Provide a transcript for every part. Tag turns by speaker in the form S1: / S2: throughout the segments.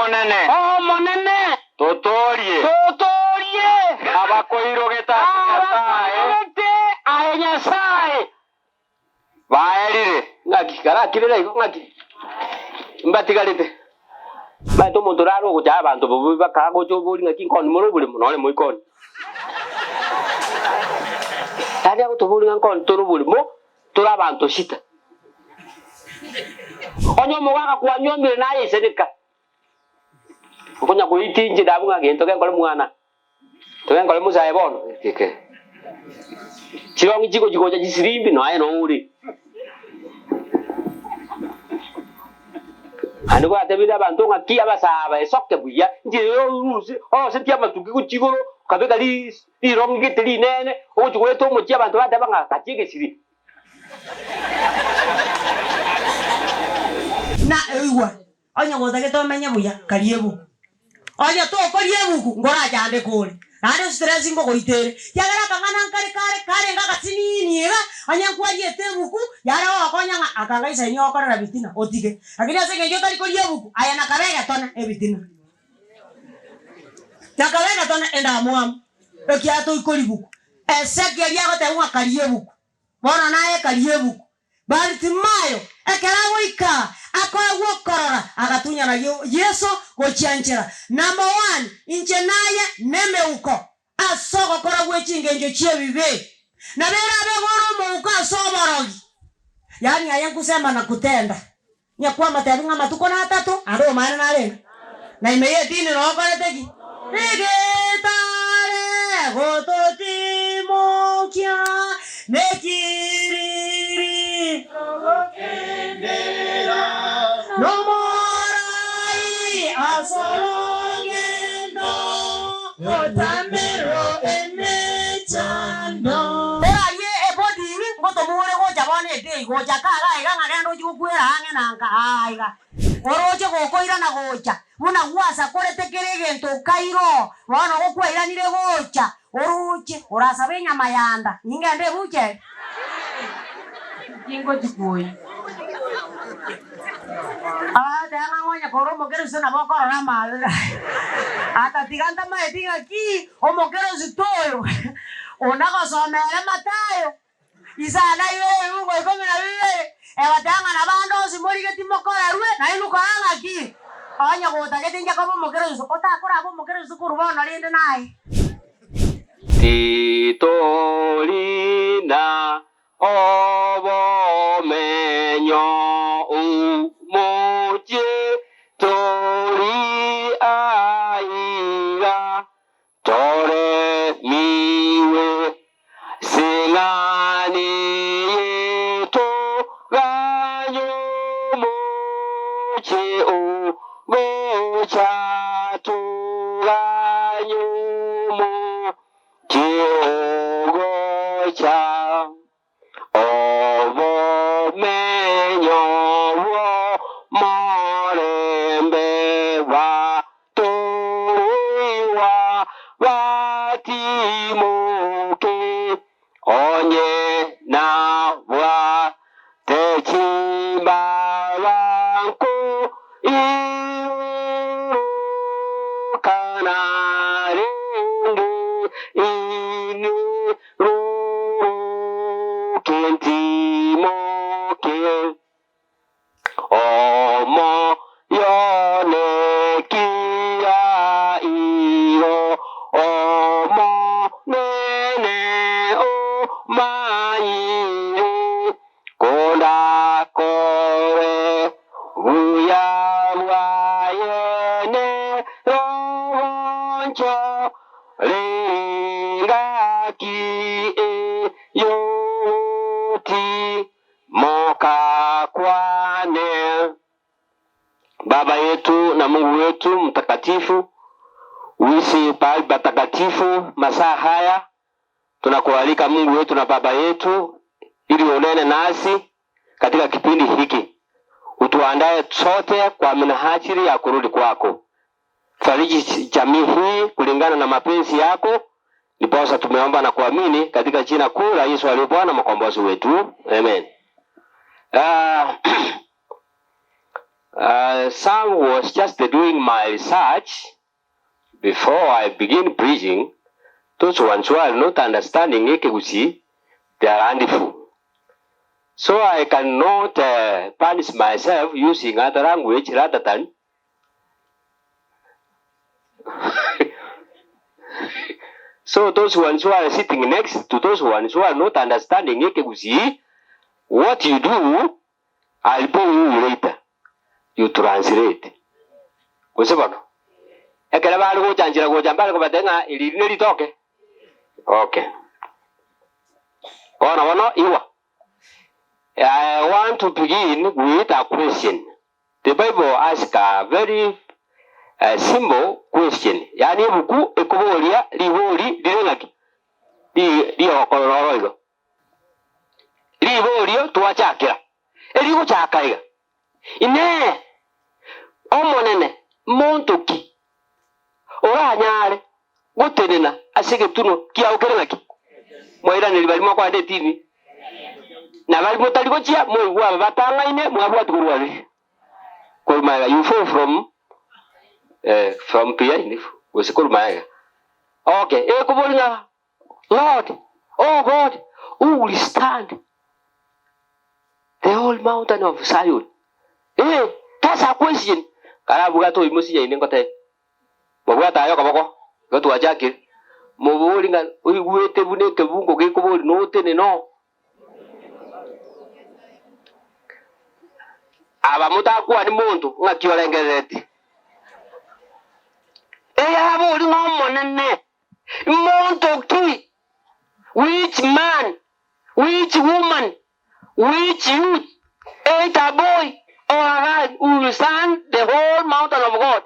S1: Omonene.
S2: Omonene.
S1: Totoorie.
S2: Totoorie.
S1: Abakoirogete ase Nyasae.
S2: Abakoirogete aye Nyasae.
S1: Baerire.
S2: Ng'aki karakirere igo ng'aki mbatigarete. Omanyete omonto orare ogochaya abanto bobe bakagocha obori ng'aki nkoni more oboremo nore moikoni. Yaani agotobori ng'a nkoni tore oboremo tore abanto sita. Onye omogaka kwanyuomire naye iseneka, okonya goitia inche ndabwo ng'a gento genkore mwana. Togenkore Musa aye bono, eke. Chirong'i chigochi gocha chisirimbi, noaye noure. Naende gwatebire abanto ng'a ki abasaa baesoke buya, inche oruse orosetie amatuki gochia igoro, okabeka ri rirong'i gete rinene, ogochia goeta omochie abanto bateba ng'a gachia egesiri.
S3: Na igwa, Onye gotagete omenye buya, karie ebuku. Onye tokoria ebuku, nkorachandeke ore, naende estress nkogoita ere. Ekiagera akang'ana nkare kare karenge agasinini iga, onye nkwariete ebuku, yare gogokonya ng'a aka ngaisaini ogokorera bitina, otige. Lakini ase eng'encho otari koria ebuku, aye nakabe egetone ebitina. Nakabe egetone endamwamu, ekiagera toikoria buku. Ezekiel agoteba ng'a karie ebuku, bono naye karie ebuku. Baritimayo, ekero agoika, akoegwa okorora, agatunyana Yeso gochia nchera. Number one, inche naye nemeuko ase ogokora gwe chingencho chi'ebibe. Nabo erabe iga ore omouko ase oborogi, yaani aye nkusema na kutenda. Onye kwamotebia ng'a amatuko natato, ande omomaene narenge, na ime y'edini noo okorete ki? Rigetare gototimokia nekiriri nomorai as'orogendo otamerwe emechando. Orarie ebodi ngotomore gocha bono edei gocha kaga aiga ng'a genda ochie gokwera ang'e na nka aa aiga. Oroche gokoirana gocha, buna gwasakorete kera egento okaira oo, bono gokwairanire gocha, oroche orasabe enyama ya nda, ningende ebuche ere? Tingochi kwoyia. Agateba ng'a ng'onye kore omokeresito nabo okorora amaabera. Atatiga ntamaeti ng'aki omokeresito oyo onde agosoma ere Matayo. Isaya na ibere ebiungo ikomi na bibere, egoteba ng'a nabande onsi morigetie mokorerwe, nainwe kora ng'aki? Onye gotagete inche koba omokeresito, otakorabe omokeresito korwa bono rende naye.
S2: Titori na obomenyo omochie tori aiga. Toremiwe sing'ani yeto gany'omochie ogocha tugany'omochie ogocha. Obomenyo bw'omorembe batoigwa batimoke, onye nabwate chimbabanko iroka narenge inwe Roke ntimoke omoyone kiya igo Omonene omanyire kondakore buya bwaye nerogoncho Ringaki eyoti mokakwane. Baba yetu na Mungu wetu mtakatifu, uishi pahali patakatifu masaa haya, tunakualika Mungu wetu na Baba yetu ili unene nasi katika kipindi hiki, utuandae sote kwa minajili ya kurudi kwako. Fariji jamii hii kulingana na mapenzi yako, ndiposa tumeomba na kuamini katika jina kuu la Yesu aliye Bwana mkombozi wetu, amen. Some was just doing my research before I begin preaching, those ones who are not understanding Ekegusii they are handful so I cannot punish myself using other language rather than so those ones who are sitting next to those ones who are not understanding Ekegusii what you do I'll pay you later, you translate. Gose bono, ekero bare gocha nchera gocha mbare kobatebia ng'a eri eri neritoke? Okay. Bono bono igwa, I want to begin with a question. The Bible ask a very simple question, yaani ebuku ekoboria ribori rire ng'aki? Ri riokorora oro igo. Riborio twachakera erigochaka iga, Inee! Omonene monto ki oranyare gotenena ase egetunwa kiao kere ng'aki? Mwairaneria baria mwakwanda etini, na baria motari gochia moigwe aba batang'aine mwabwati korwa aroro. Korwa magega, you fall from eh, from behind gose korwa magega. Okay, ekobori ng'a Lord, oh God, who will stand the whole mountain of Zion? Eh, that's a question. Karabwate oyio mosinyaine ngotebie. Mobwate aye okoboko, igo twachakire. Mobori ng'a oigwete buna ekebungo gekobori notenene oo. Aba motakwani monto ng'aki orengereretie. Eyabori ng'a Omonene Monto ki, which man, which woman, which youth, either boy or a girl who will stand the whole mountain of God,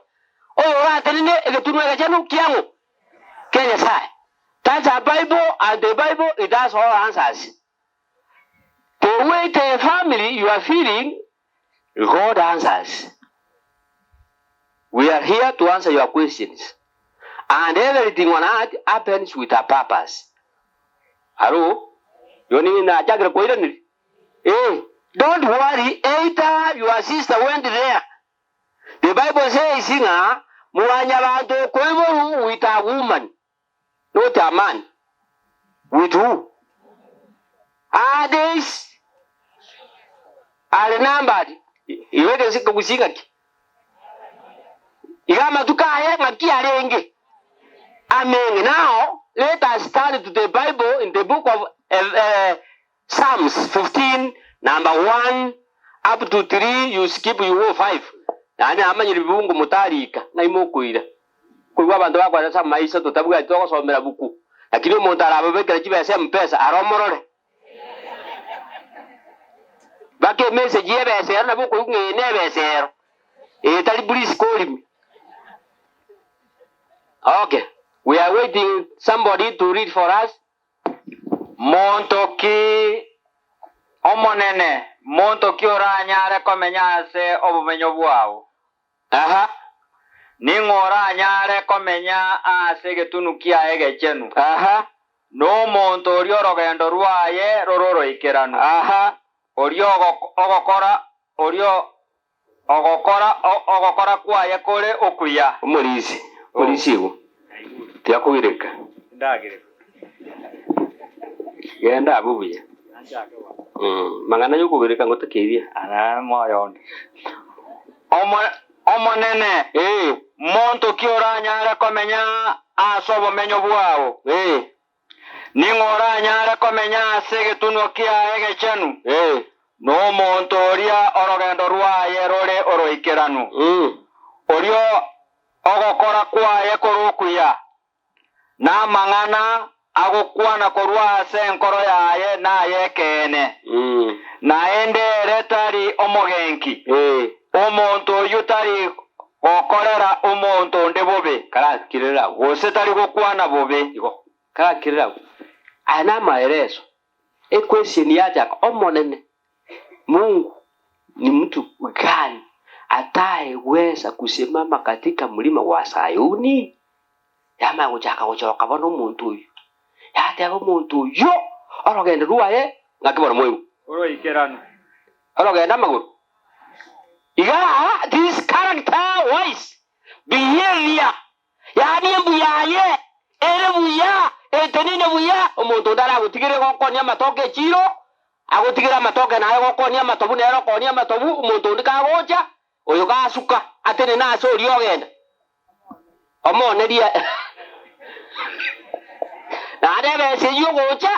S2: oyoratenene egetunwa egechenu kiang'o? Kia Nyasae. That's a Bible and the Bible it has all answers. The way the family you are feeling, God answers. We are here to answer your questions. And everything on earth happens with a purpose. Aro, igo nigo nachakire koiraneria. Eh, don't worry, either your sister went there. The Bible says ng'a mwanyabanto okoiborwa with a woman, not a man. With who? Our days are numbered. Igo egesi kegusii ng'aki? Iga amatuko aye ng'aki arenge? Ameng'e. Now let us turn to the Bible in the book of Psalms 15 number 1 up to 3 you skip you go 5 naende namanyire bibungo motarika ng'ai mokoira koigwa abanto bakwana ase amaiso totabwati togosomera buku lakini omonto arababekere chibesa empesa are omorore mpaka emessage y'ebesa ero nabo okoigwa ng'a eye nebesa ero eye tari please call me okay we are waiting somebody to read for us.
S1: Monto ki omonene, monto ki oranyare komenya ase obomenyo bwao?
S2: Aha.
S1: Ning'o oranyare komenya aase egetunu kiaye egechenu?
S2: Aha.
S1: Nomonto oria orogendo rwaye rore oroikeranu,
S2: Aha.
S1: oria ogokora oria ogokora ogokora kwaye kore okuya.
S2: Omorisia, omorisia igo, tiakogireka. Genda abwo buya. Mang'ana y'okogireka ngotakeria.
S1: Omonene, monto ki oranyare komenya ase obomenyo bwao? Ning'o oranyare komenya ase egetunwa kiaye egechenu? Nomonto oria orogendo rwaye rore oroikeranu, oria ogokora kwaye kore okuya, na amang'ana agokwana korwa ase enkoro yaye nay'ekeene, naende ere tari omogenki. Omonto oyio tari gokorera omonto onde bobe, gose tari gokwana bobe.
S2: Igo karakirere agwo, aya namaereso equestion yachaka, Omonene, Mungu ni mtu gani atayeweza kusimama katika mlima wa Sayuni? Yamanya gochaka gochoka bono omonto oyio, yateba omonto oyio orogendo rwaye ng'aki bono moigwe.
S1: Oroikeranu.
S2: Orogendo amagoro. Igaa this character wise behavior yaani embuya aye ere buya etenene buya omonto onde aragotigere gokonia amatoke echiro agotigere amatoke naye gokonia amatobu nere okonia amatobu omonto onde kagocha oyo gasuka atenene ase oria ogenda omonerie naende ebesa eyio ogocha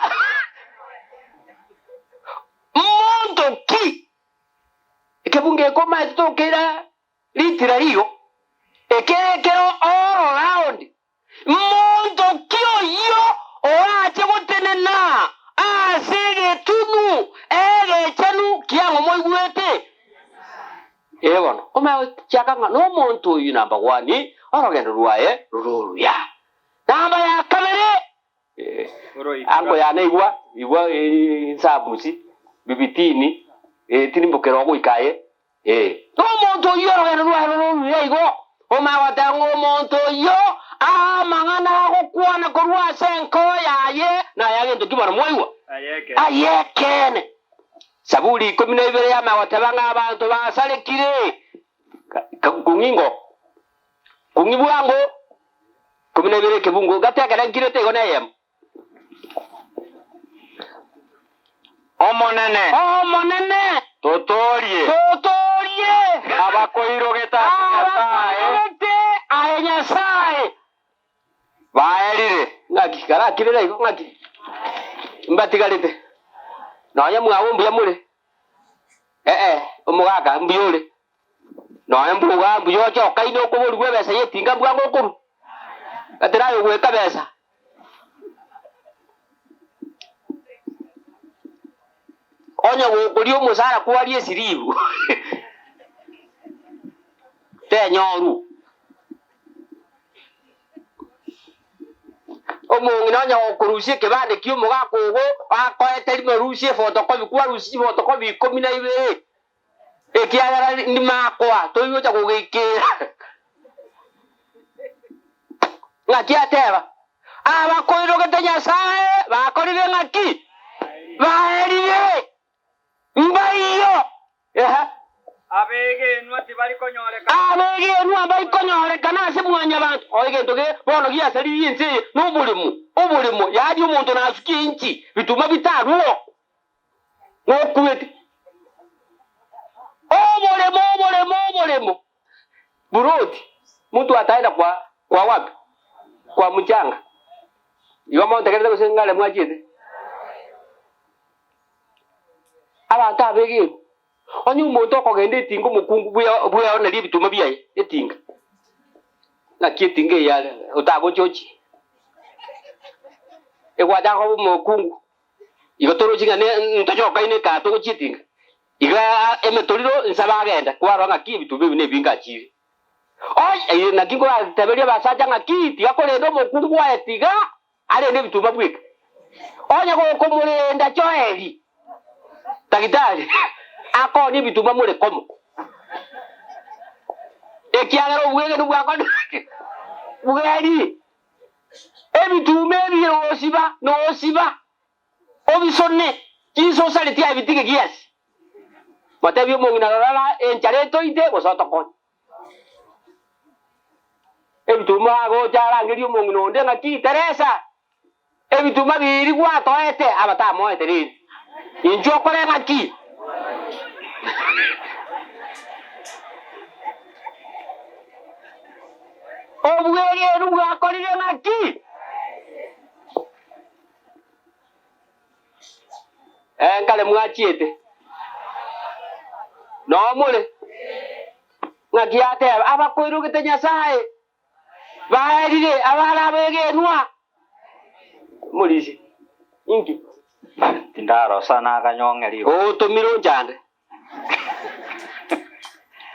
S2: monto ki? Ekebungo eke omanyete tokeira ritira rigo, ekere ekero all round, monto ki oyio orache gotenena ase egetunu egechenu kiang'o moigwete? Ee bono, omanye gochiaka ng'a nomonto oyio number one, orogendo rwaye rore oruya. Namba ya kabere, Ango yane igwa, igwa insabusi, bibitini, tirimbokera ogoika aye. Nomonto oyio orogendo rwaye rore oruya igo, omanye goteba ng'a omonto oyio amang'ana agokwana korwa ase enkoro yaye naye agento ki bono mwaigwa? Ay'ekeene. Saburi 12 yamanya goteba ng'a abanto basarekire kong'ingo. Kong'i bwango, 12 ekebungo gati ekere nkirete igo neyemo.
S1: Omonene.
S2: Omonene.
S1: Totoorie.
S2: Totoorie.
S1: Abakoirogete ase Nyasae.
S2: Abakoirogete aye Nyasae.
S1: Baerire.
S2: Ng'aki karakirere igo ng'aki mbatigarete nonya mwabo mbuya more? Ee, omogaka mbuya ore. Nonya mbuga mbuya oche okaine okoborigwa ebesa y'etinga mbwango okorwa. Gatera aye ogweka besa. Onye gokoria omosara kwaria esiribu tenyoru. Omong'ina onye gokorusia ekebande ki'omogaka ogo, akoete rimo rusia efotokopi, kwarusia chifotokopi ikomi na ibere. Ekiagera nimakoa, toigocha kogeikera. Ng'aki ateba? Abakoirogete Nyasae bakorire ng'aki? Baerire. Mbaiyo. Ehe.
S1: Abegenwa tibari konyorekana.
S2: Abegenwa mbari konyorekana ase mwanyabanto. O egento ge bono giasaririe ense eye noboremo, oboremo, yaani omonto nasukie inchi, bituma bitarwo. Nokwete. Oboremo, oboremo, oboremo. Buroti, mtu ataenda kwa, kwa wapi? Kwa mchanga. Igo montegerete gose ng'are mwachiete? Abanto abegenwa, onye omonto okogenda etinga omokungu bwe- bweoneria ebituma biaye, etinga. Naki etinga eye are, otagochia ochie. Egwachaka koba omokungu. Igo toroche ng'a ntochokaine eka togochia etinga. Iga emetoriro inse bagenda kwarora ng'aki ebituba ebi nebinge achiire. Oi, eye naki nkorateberie abasacha ng'aki tiga korenda omokungu oye tiga arende ebituba bweka. Onye gokomorenda Joeli, tagitari, akonie ebituba more komo. Ekiagera obwegenu bwakwa bweri. Ebituuma ebi nosiba, nosiba, obisone, chinsosare tiabitige giasi. Motebie omong'ina, Rora ra enchara etoite, gose otokonye. Ebituuma agocha arangerie omong'ina onde ng'aki, Teresa, ebituuma biria gwatoete, aba tamoete rende. Inchuo okore ng'aki? Obwegeenu bwakorire ng'aki? Ee, nkare mwachiete. Noo more? Ng'aki yateba, abakoirogete Nyasae Baerire abare abegenwa. Omorisia, inki?
S1: Tindarosa nakanyong'e rigo.
S2: Otomire onchande.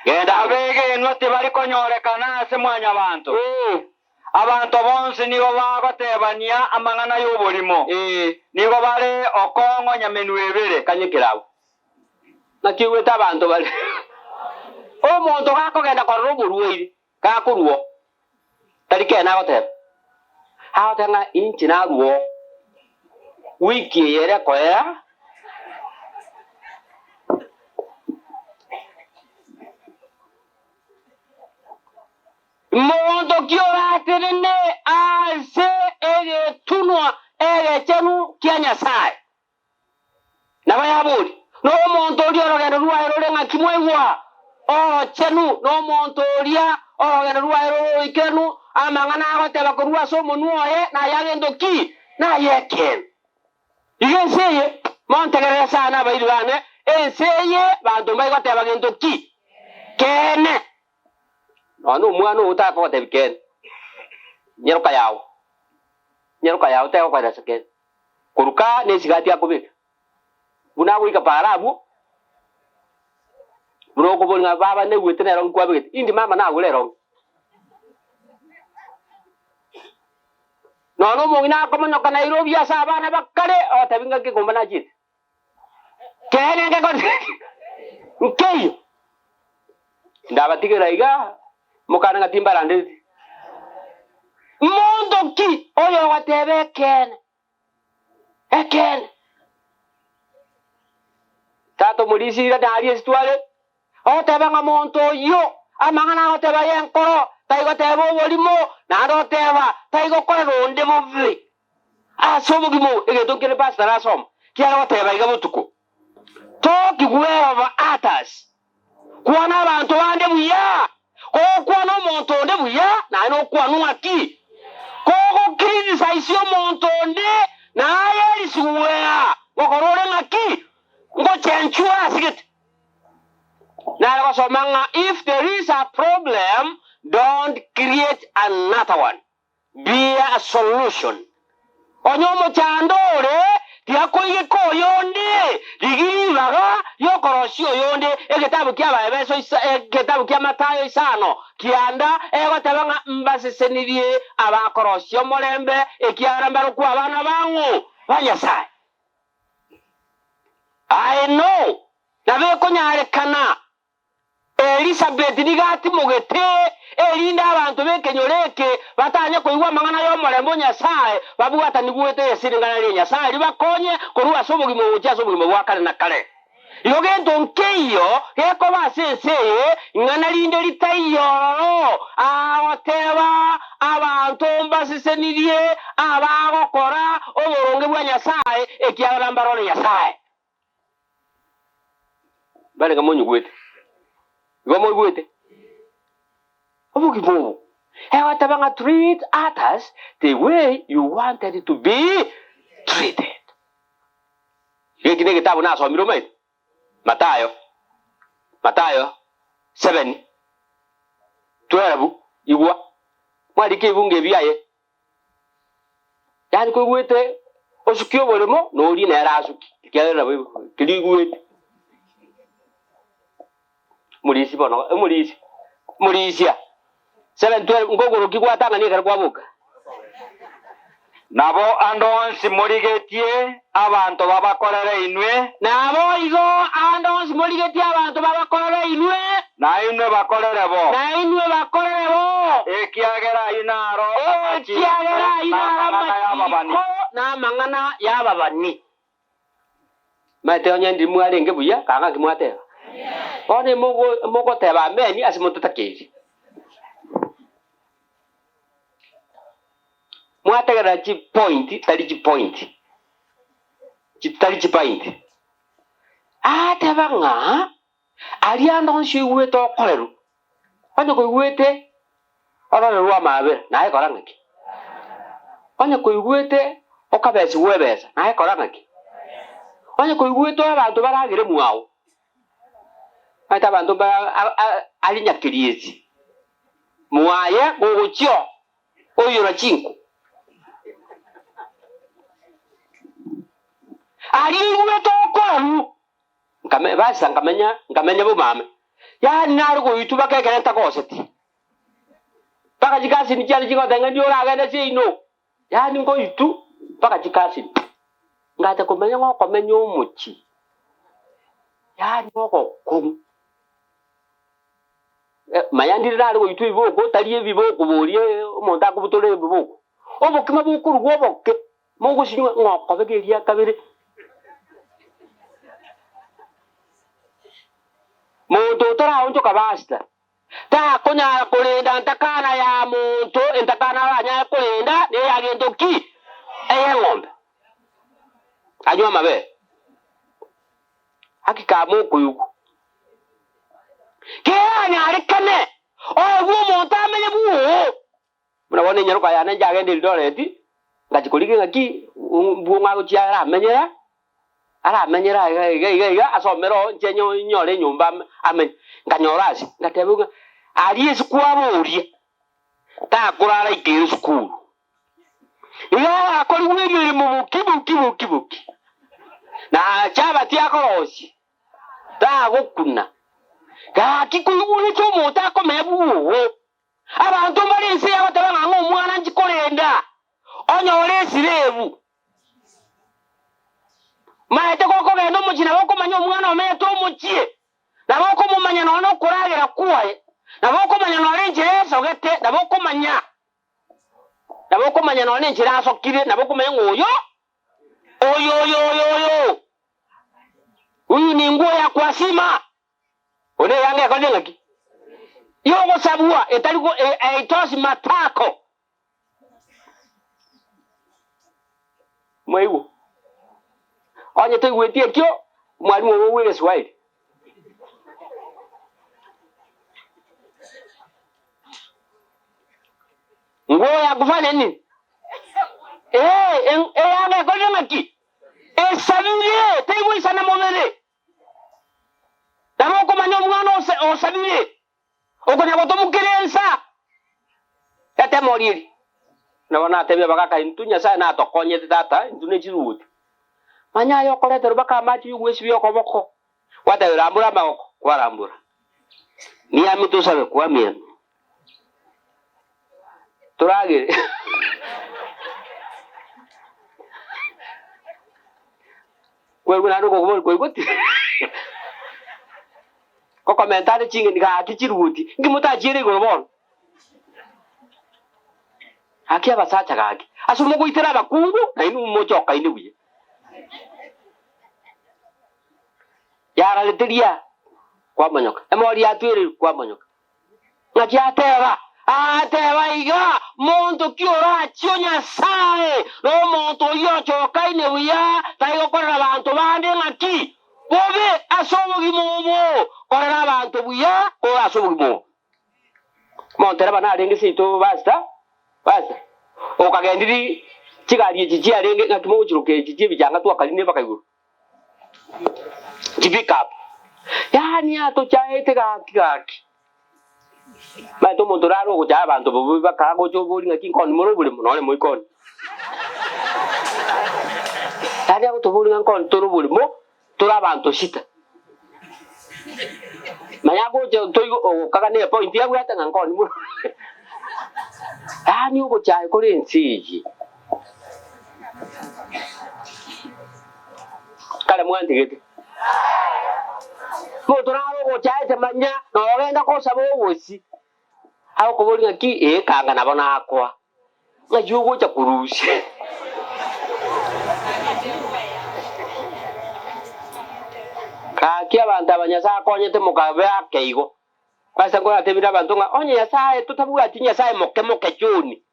S2: Genda amo.
S1: Abegenwa tibari konyorekana ase mwanyabanto.
S2: Ee.
S1: Abanto bonsi nigo bagotebania amang'ana y'oborimo,
S2: Ee.
S1: nigo bare okong'onya menwa ebere.
S2: Kanywe ekerabo. Naki oigwete abanto bare. Omonto gakogenda korora omorwaire, Gakorua oo, tari kene agoteba. Agoteba ng'a inche narue oo, wiki eye ere ekoera. Monto ki oratenene ase egetunwa egechenu kia Nyasae? Nabayaborie, Nomonto oria orogendo rwaye rore ng'aki mwaigwa? Orochenu, nomonto oria orogendo rwaye rore oroikeranu, amang'ana agoteba korwa ase omonwa oye nayagento ki? Nay'ekeene. Igo ense eye, montegerere sana abairi bane, ense eye banto mbaigoteba gento ki? Keene. Nonya nomwana oo takogotebia keene, nyeroka yao, nyeroka yao tegokoeresa keene. Korwa kaa nesigati akobeka, buna agoika paara abwo, buna okoboria ng'a baba naigwete nerongi kwabegete, indi mama nagure erongi. Nonya omong'ina akomonyoka Nairobi ase abana bakare, ogotebia ng'a nkekomba nachiete. Keene ngekore nkeiyo. Ndabatigera iga, mokane ng'a timbarandereti. Monto ki oyogoteba ekeene? Ekeene. Tata omorisia ira naria ase tware, ogoteba ng'a monto oyio amang'ana agoteba y'enkoro, taigoteba oborimo, naende oteba taigokorera onde bobe. Ase obogima obo egento nkere pastor arasoma, kiare goteba iga botuko, Talk well of others, kwana abanto bande buya, kogokwana omonto onde buya naye nokwanwa ng'aki? Kogocriticize omonto onde naye risiguea gokora ore ng'aki? Ngochenchwa ase gete. Nare gosoma ng'a if there is a problem don't create another one. Be a solution. Onye omochando ore tiakoigeka oyonde, rigia ribaga ri'okorosia oyonde. Egetabu ki'Abaefeso isa, egetabu kia Mathayo isano kianda egoteba ng'a mbasesenirie abakorosia omorembe, ekiagera mbarokwe abana bang'o? Ba Nyasae. I know nabo ekonyarekana Elisabeti nigo atimogete, erinde abanto b'ekenyoro eke batanye koigwa amang'ana y'omorembe o Nyasae, babwatanigwete ase ring'ana ria Nyasae ribakonye korwa ase obogima obo gochia ase obogima bwa kare na kare. Igo gento nkeiyo gekoba ase ense eye, ing'ana rinde ritaiyo ororo, agoteba, Abanto mbasesenirie abagokora oboronge bwa Nyasae, ekiagera mbarore Nyasae. Barenge monyigwete, igo moigwete obogima obo. Egoteba ng'a treat others the way you wanted to be treated. Geki negetabu nasomire omanyete? Mathayo, Mathayo 7:12 igwa, mwarika ebungo ebi aye. Yaani koigwete osukie oboremo na oria nere asukie, ekiagera nabo keria oigwete. Omorisia bono, omorisia, omorisia, 7:12 nkogoro ki gwatang'ani ekero kwaboka?
S1: Nabo ande onsi morigetie abanto babakorere inwe.
S2: Naboigo ande onsi morigetie abanto babakorere inwe.
S1: Na inwe bakorere bo.
S2: Na inwe bakorere bo.
S1: Ekiagera ayio naro amachiiko
S2: Ekiagera ayio
S1: na
S2: naro
S1: amang'ana y'ababani.
S2: amachiiko na amang'ana y'ababani. Maete onye ndiri mwarenge buya, kanga ng'aki mwateba? Bono mogoteba ameni ase mototakeiri. Mwategerera chipoint tari chipoint, tari chipaint. Ateba ng'a aria ande onsi oigwete okorerwa, onye koigwete ororerwe amaabera naye kora ng'aki? Onye koigwete okabesigwa ebesa naye kora ng'aki? Onye koigwete abanto baragere mwao, omanyete abanto mbare aria nyakeriesi, mwaye gogochia oo. Oiyora chinko. Aria oigwete okoraru, nkame basa nkamenya nkamenya bomame. Yaani nare goitwa mpaka ekero ntagoseti. Mpaka chikasini chiane chigoteba ng'a ndi oragende seino. Yaani ngoitwa mpaka chikasini. Ngacha komenya ng'a okomenya omochie, yaani ogokong'u. Manya ndire nare goitwa ebiboko, tari ebiboko boria omonto akobutore ebiboko. Obokima bokorugwa oboke, mogosinywa ng'a okobeka eria kabere. Monto otaraonchoka basta. Takonyara korenda ntakana ya monto, entakana aranyare korenda neya gento ki? Ey'eng'ombe. Anywe amabere. Hakika mokoigwa. Keranyarekane oegwe omonto amenye bwoo. Buna bono enyaroka yane njagenda Eldoret, ngachia korigia ng'aki bwong'o agochia aramenyera, aramenyera iga iga iga iga asomere oo inche nyore enyomba amenye. Nkanyora ase, ngateba ng'a aria ase kwaboria, takorara ikere esukuru. Iga agakorigwa emeremo boki boki boki boki, na chabati akorosia, tagokuna. Gaki koigwete omonto akomenya bwogo, abanto mbare ense eye agoteba ng'a ng'a omwana nchi korenda, onyore esirebu. Maete gokogenda omochie nabo okomanya omwana omenyete omochie, nabo okomomanya nonya nokoragera kwaye, nabo okomanya nonya enchera esogete, nabo okomanya. Nabo okomanya nonya nenchera asokire, nabo okomanya ng'a oyo, oyo, oyo, oyo, oyo, huyu ni nguo ya kwasima, oyo neyanga ekorire ng'aki? Yogosabwa, etari go, e, eitosi matako. Mwaigwa? Onye toigweti ekio, mwalimu obo bwa Egeswahili. Nguo ya kufanya nini? Ee, eyanga ekorire ng'aki? Esabire, teigoisana mobere. Nabo okomanya omwana ose osabire, okonya gotomokera ensa, etema orieri. Nabo natebia abagaka, Intwe Nyasae natokonyete tata, intwe ne chiruoti. Manya aye okoreterwa mpaka amache y'ogwesibia okoboko, gwatebia rambura amagoko, kwarambura. Miami tosabe kwamiami. Toragere. Kwaigwa naende okobori kwaigwa ti. Gokomenta ande ching'eni gaki chiruoti, nki motachiere igoro bono? Gaki abasacha gaki, ase mogoitera abakungu, nainwe mochokaine buya. Yarareteria, kwamonyoka, emori yatwereirwe, kwamonyoka. Ng'aki ateba? Agateba iga, Monto ki orachie o Nyasae, na omonto oyio ochokaine buya, tari gokorera abanto bande ng'aki? Bobe ase obogima obo, korera abanto buya kore ase obogima obo. Omontereba narenge seito pastor, pastor, okagendiri chigari echi chiarenge ng'aki mogochiroka echi chiebichanga twakarine mpaka igoro. Chipick up. Yaani atochaete gaki gaki. Omanyete omonto orare ogochaya abanto bobe baka agocha obori ng'aki nkoni more oboremo nonye moikoni. Yaani agotobori ng'a nkoni tore oboremo tore abanto sita. Manya agocha toigo ogokaga ne epoint abwate ng'a nkoni more Yaani ogochaya kore ense eye. Kare mwantigete. Omonto nare ogochaete manya nogenda kosaba obosi, agokoboria ng'aki ee kanga nabo nakoa, ng'aki ogocha korusia. Gaki abanto aba Nyasae akonyete mokabe ake igo. Ase nkoratebire abanto ng'a onye Nyasae totabwati Nyasae moke moke choni,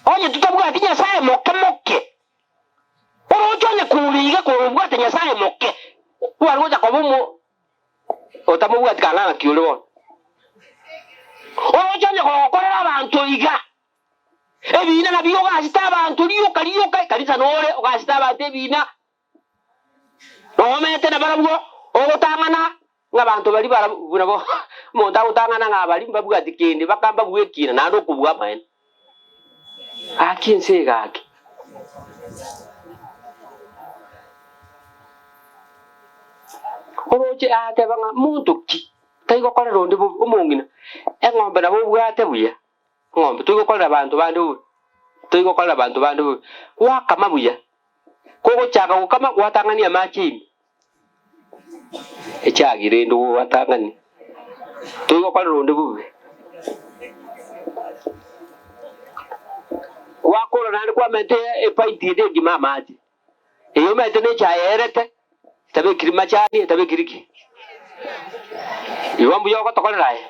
S2: Onye totabwati Nyasae moke moke, oroche onye kore iga kore obwate Nyasae moke, kware gocha koba omo otamobwati kanga ng'aki ore bono. Oroche onye kogokorera abanto iga, ebina nabio ogasete abanto rioka rioka, ekanisa nore ogasete abanto ebina, Noomete nabarabwo ogotang'ana ng'a abanto baria bara buna bo omonto agotang'ana ng'a baria mbabwati kende baka mbabue ekina naende okobua amaene. Gaki ense eye gaki. Oroche agateba ng'a monto ki taigokorera onde bobe, omong'ina, eng'ombe nabo obwate buya, eng'ombe toigokorera abanto bande bobe, toigokorera abanto bande bobe, gwakama buya. Kogochaka gokama gwatang'ania amache ime, echagi rende gwatang'ania, toigokorera onde bobe. Gwakora naende kwamenta epaiti ende engima amache, eye omanyete ne echae yaerete, etabekiri machani, etabekiri ki. Igo mbuya ogotokorera aye.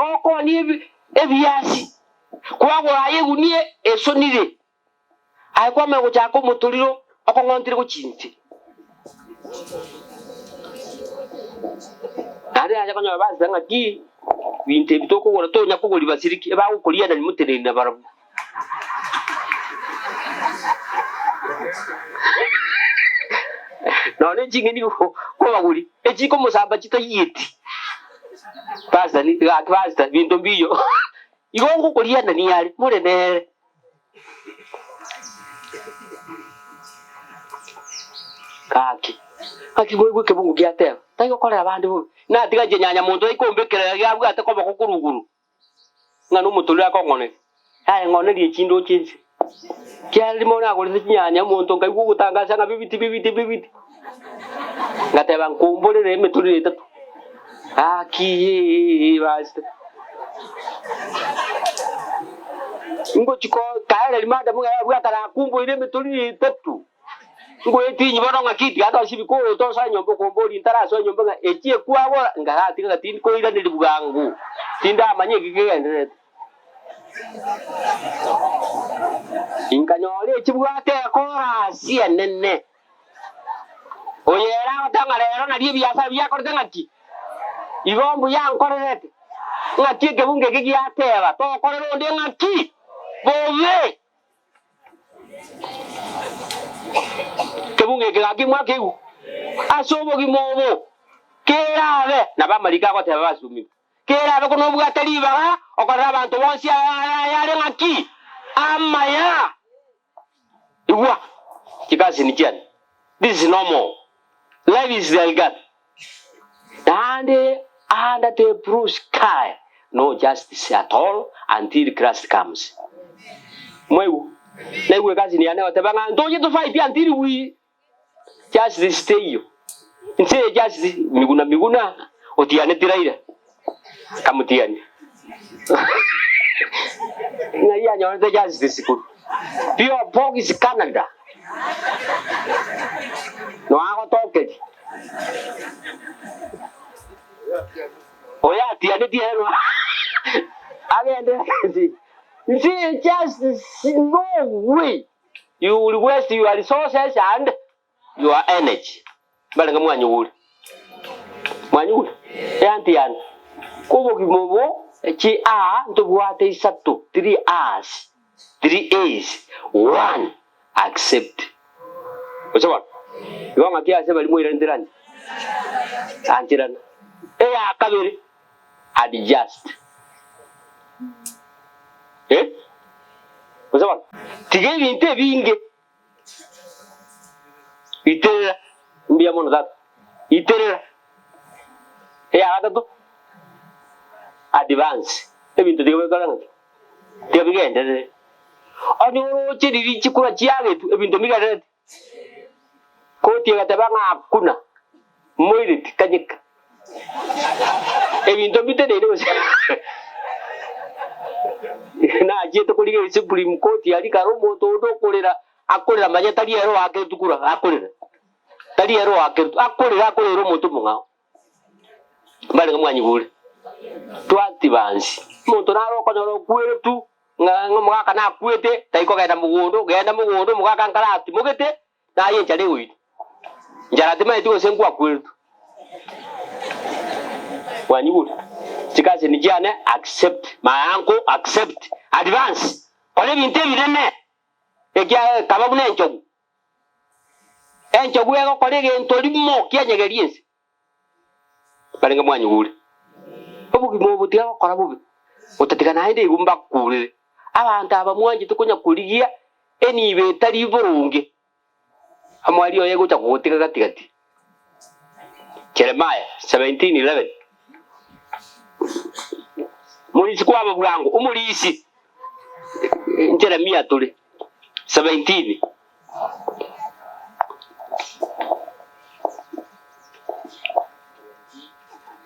S2: gokoonia ebiasi, kwagora aye egunia esonire, aye kwamanya gochaka omotoriro okong'ontire gochia inse. Naende nacha konyora basete ng'aki binto ebi tokogora tonya kogori basiriki, ebagokorianani moteneni nabarabwo. Nonya neching'eni kobagori, echikomosamba chitayieti. Pastor ni gaki pastor binto mbiyo. Igo ngokorianania are, more nere. Gaki, gaki moigwe ekebungo giateba, tari gokorera abande bobe. Natiga inche nyanya monto aikombekera giabwate koboko korwa igoro. Ng'a nomotorero akong'oneria, aye ng'onerie chindoche inse. Kiagera rimo nagorete chinyanya omonto nkaigwa ogotangasa ng'a bibiti bibiti bibiti. Ngateba nkomborere emetorero etato. Gaki basi. Ngochi kokaereria madam ng'a yabwata nakumboire emetorero etato. Ngoetinyi bono ng'aki tiga ndosie ebikoroto nsoe nyomba okomboria ntarasoa nyomba ng'a eki ekwagora nkaratiga ng'a tindikoiraneria bwango, tindamanya eki kegendererete. Inkanyora echibwate ekorasi enene, oyo ere agoteba ng'a rero nario ebiasara biakorete ng'aki, igo mbuya ankorerete, ng'aki ekebungo eke giateba, tokorera onde ng'aki? Bobe. Kebungo eke gaki mwakeigwa ase obogima obo, kerabe nabo amariko agoteba basumigwe, kerabe ko nobwate ribaga okorera abanto bonsi ayare ng'aki? Amaya. Igwa, chikasini chiane, this is normal, life is like that. Naende under the blue sky no justice at all until Christ comes. Mwaigwa? Naigwa ekasini yane egoteba ng'a ntoche to fight until we justice teiyo. Inse eye justice miguna miguna otianeti Raila akamutiania. Ng'ai anyorete justice korwa? P.O. Box Canada. Noagotokeria. Oyo atianetie ere noa agende ase nse just no way you will waste your resources and your energy. Mbarenge mwanyigure? Mwanyigure? Eantiani. Kobogima obo chi a ntobwate isato, three A's, three A's, one, accept. Gose bono? Igo ng'aki ase baria moiranetera anche? Ancherana. Eya kabere, adjust. Eh? Gose bono? Tiga ebinto ebinge. Iterera, mbuya mono tata. Iterera. Eya gatato, advance. Ebinto tiga bikore ng'aki? Tiga bigenderere. Onye oroche riria chikura chiagetwe, ebinto mbigendererete. Koti egateba ng'a hakuna, moireti kanyeka. Ebinto mbiteneine gose nachiete korigereria Supreme Court aria kare omonto onde okorera, akorera manya tari ere oakeretwe kura, akorera. Tari ere oakeretwe, akorera akorera omonto omong'ao. Mbarenge mwanyigure? Twatibansi. Omonto naro okonyora okweretwe, ng'a omogaka nakwete, tari kogenda mogondo, genda mogondo omogaka nkare atimogete, Naye enchara egoitwa, nchara timaeti gose nkwakweretwe. Mwanyigure? Chikaseni chiane accept my uncle accept advance kora ebinto ebinene ekiagera kaba buna enchogu. Enchogu egokora egento rimo kianyegeria ense. Barenge mwanyigure? Obogima obo tiga gokora bobe, gotatiga naende igo mbakurere. Abanto aba mwanchete konya korigia enibo etari boronge, amwari oye egocha kogotiga gati gati. Jeremiah 17:11 Morisi kwaba bwango, omorisi, Jeremia tore 17.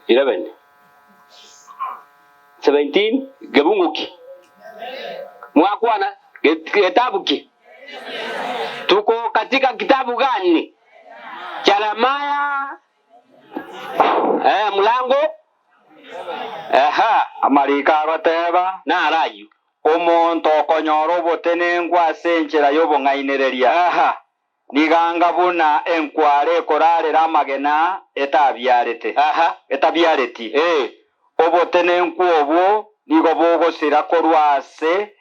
S2: 11 17 Gebungo ki? Mwakwana getabu ki? Tuko katika kitabu gani? Jeremiah eh, mlango Aha.
S1: Amariko agoteba,
S2: Naro ayio.
S1: Omonto okonyora obotenenku ase enchera y'obong'ainereria,
S2: Aha.
S1: nigo anga buna enkware ekorarera amagena etabiarete,
S2: Aha.
S1: etabiareti.
S2: Ee.
S1: Obotenenku obwo nigo bogosira korwa ase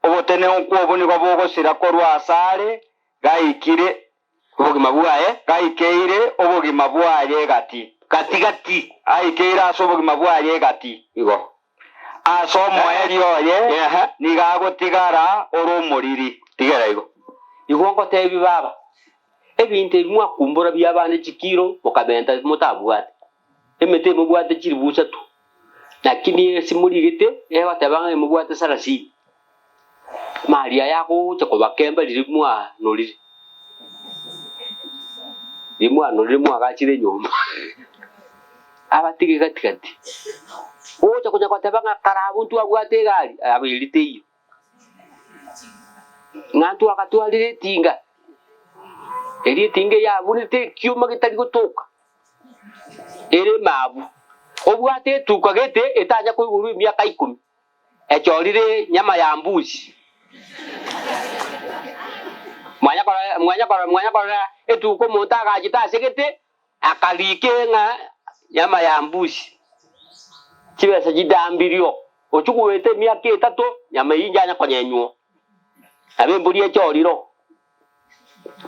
S1: obotenenku obwo nigo bogosira korwa asare gaikire
S2: Obogima bwaye.
S1: Gaikeire obogima bwaye egati.
S2: Gati gati.
S1: Aikeire ase obogima bwaye egati.
S2: Igo.
S1: Ase omoerio oye
S2: Ehe.
S1: nigo agotigara ore omoriri.
S2: Tigera igo. Igo ngotebi baba, ebinto ebi mwakumbora bi'abande chikiro mokamenta motabwate, emete emobwate chilifu isato, lakini ase morigete egoteba ng'a emobwate sarasini. Mari aya agocha kobakemba riria mwanorire, riria mwanorire mwagachire enyomba, abatige gati gati. Ogocha konya goteba ng'a kare abwo ntwabwate egari, aba eri teiyo. Ng'a ntwagatwarire etinga, erio etinga eyabunete ekioma getari gotoka. Ere mabu, obwate etuka gete etanya koigorwa emiaka ikomi. Echorire nyama ya mbusi. Mwanya korora, mwanya korora, mwanya korora etuko omonto agachete ase gete, akarika ng'a nyama ya mbusi. Chibesa chitambirio. Ochia goeta emiaka etato, nyama eyio inchanya konyenywa. Nabo embori echorire oo.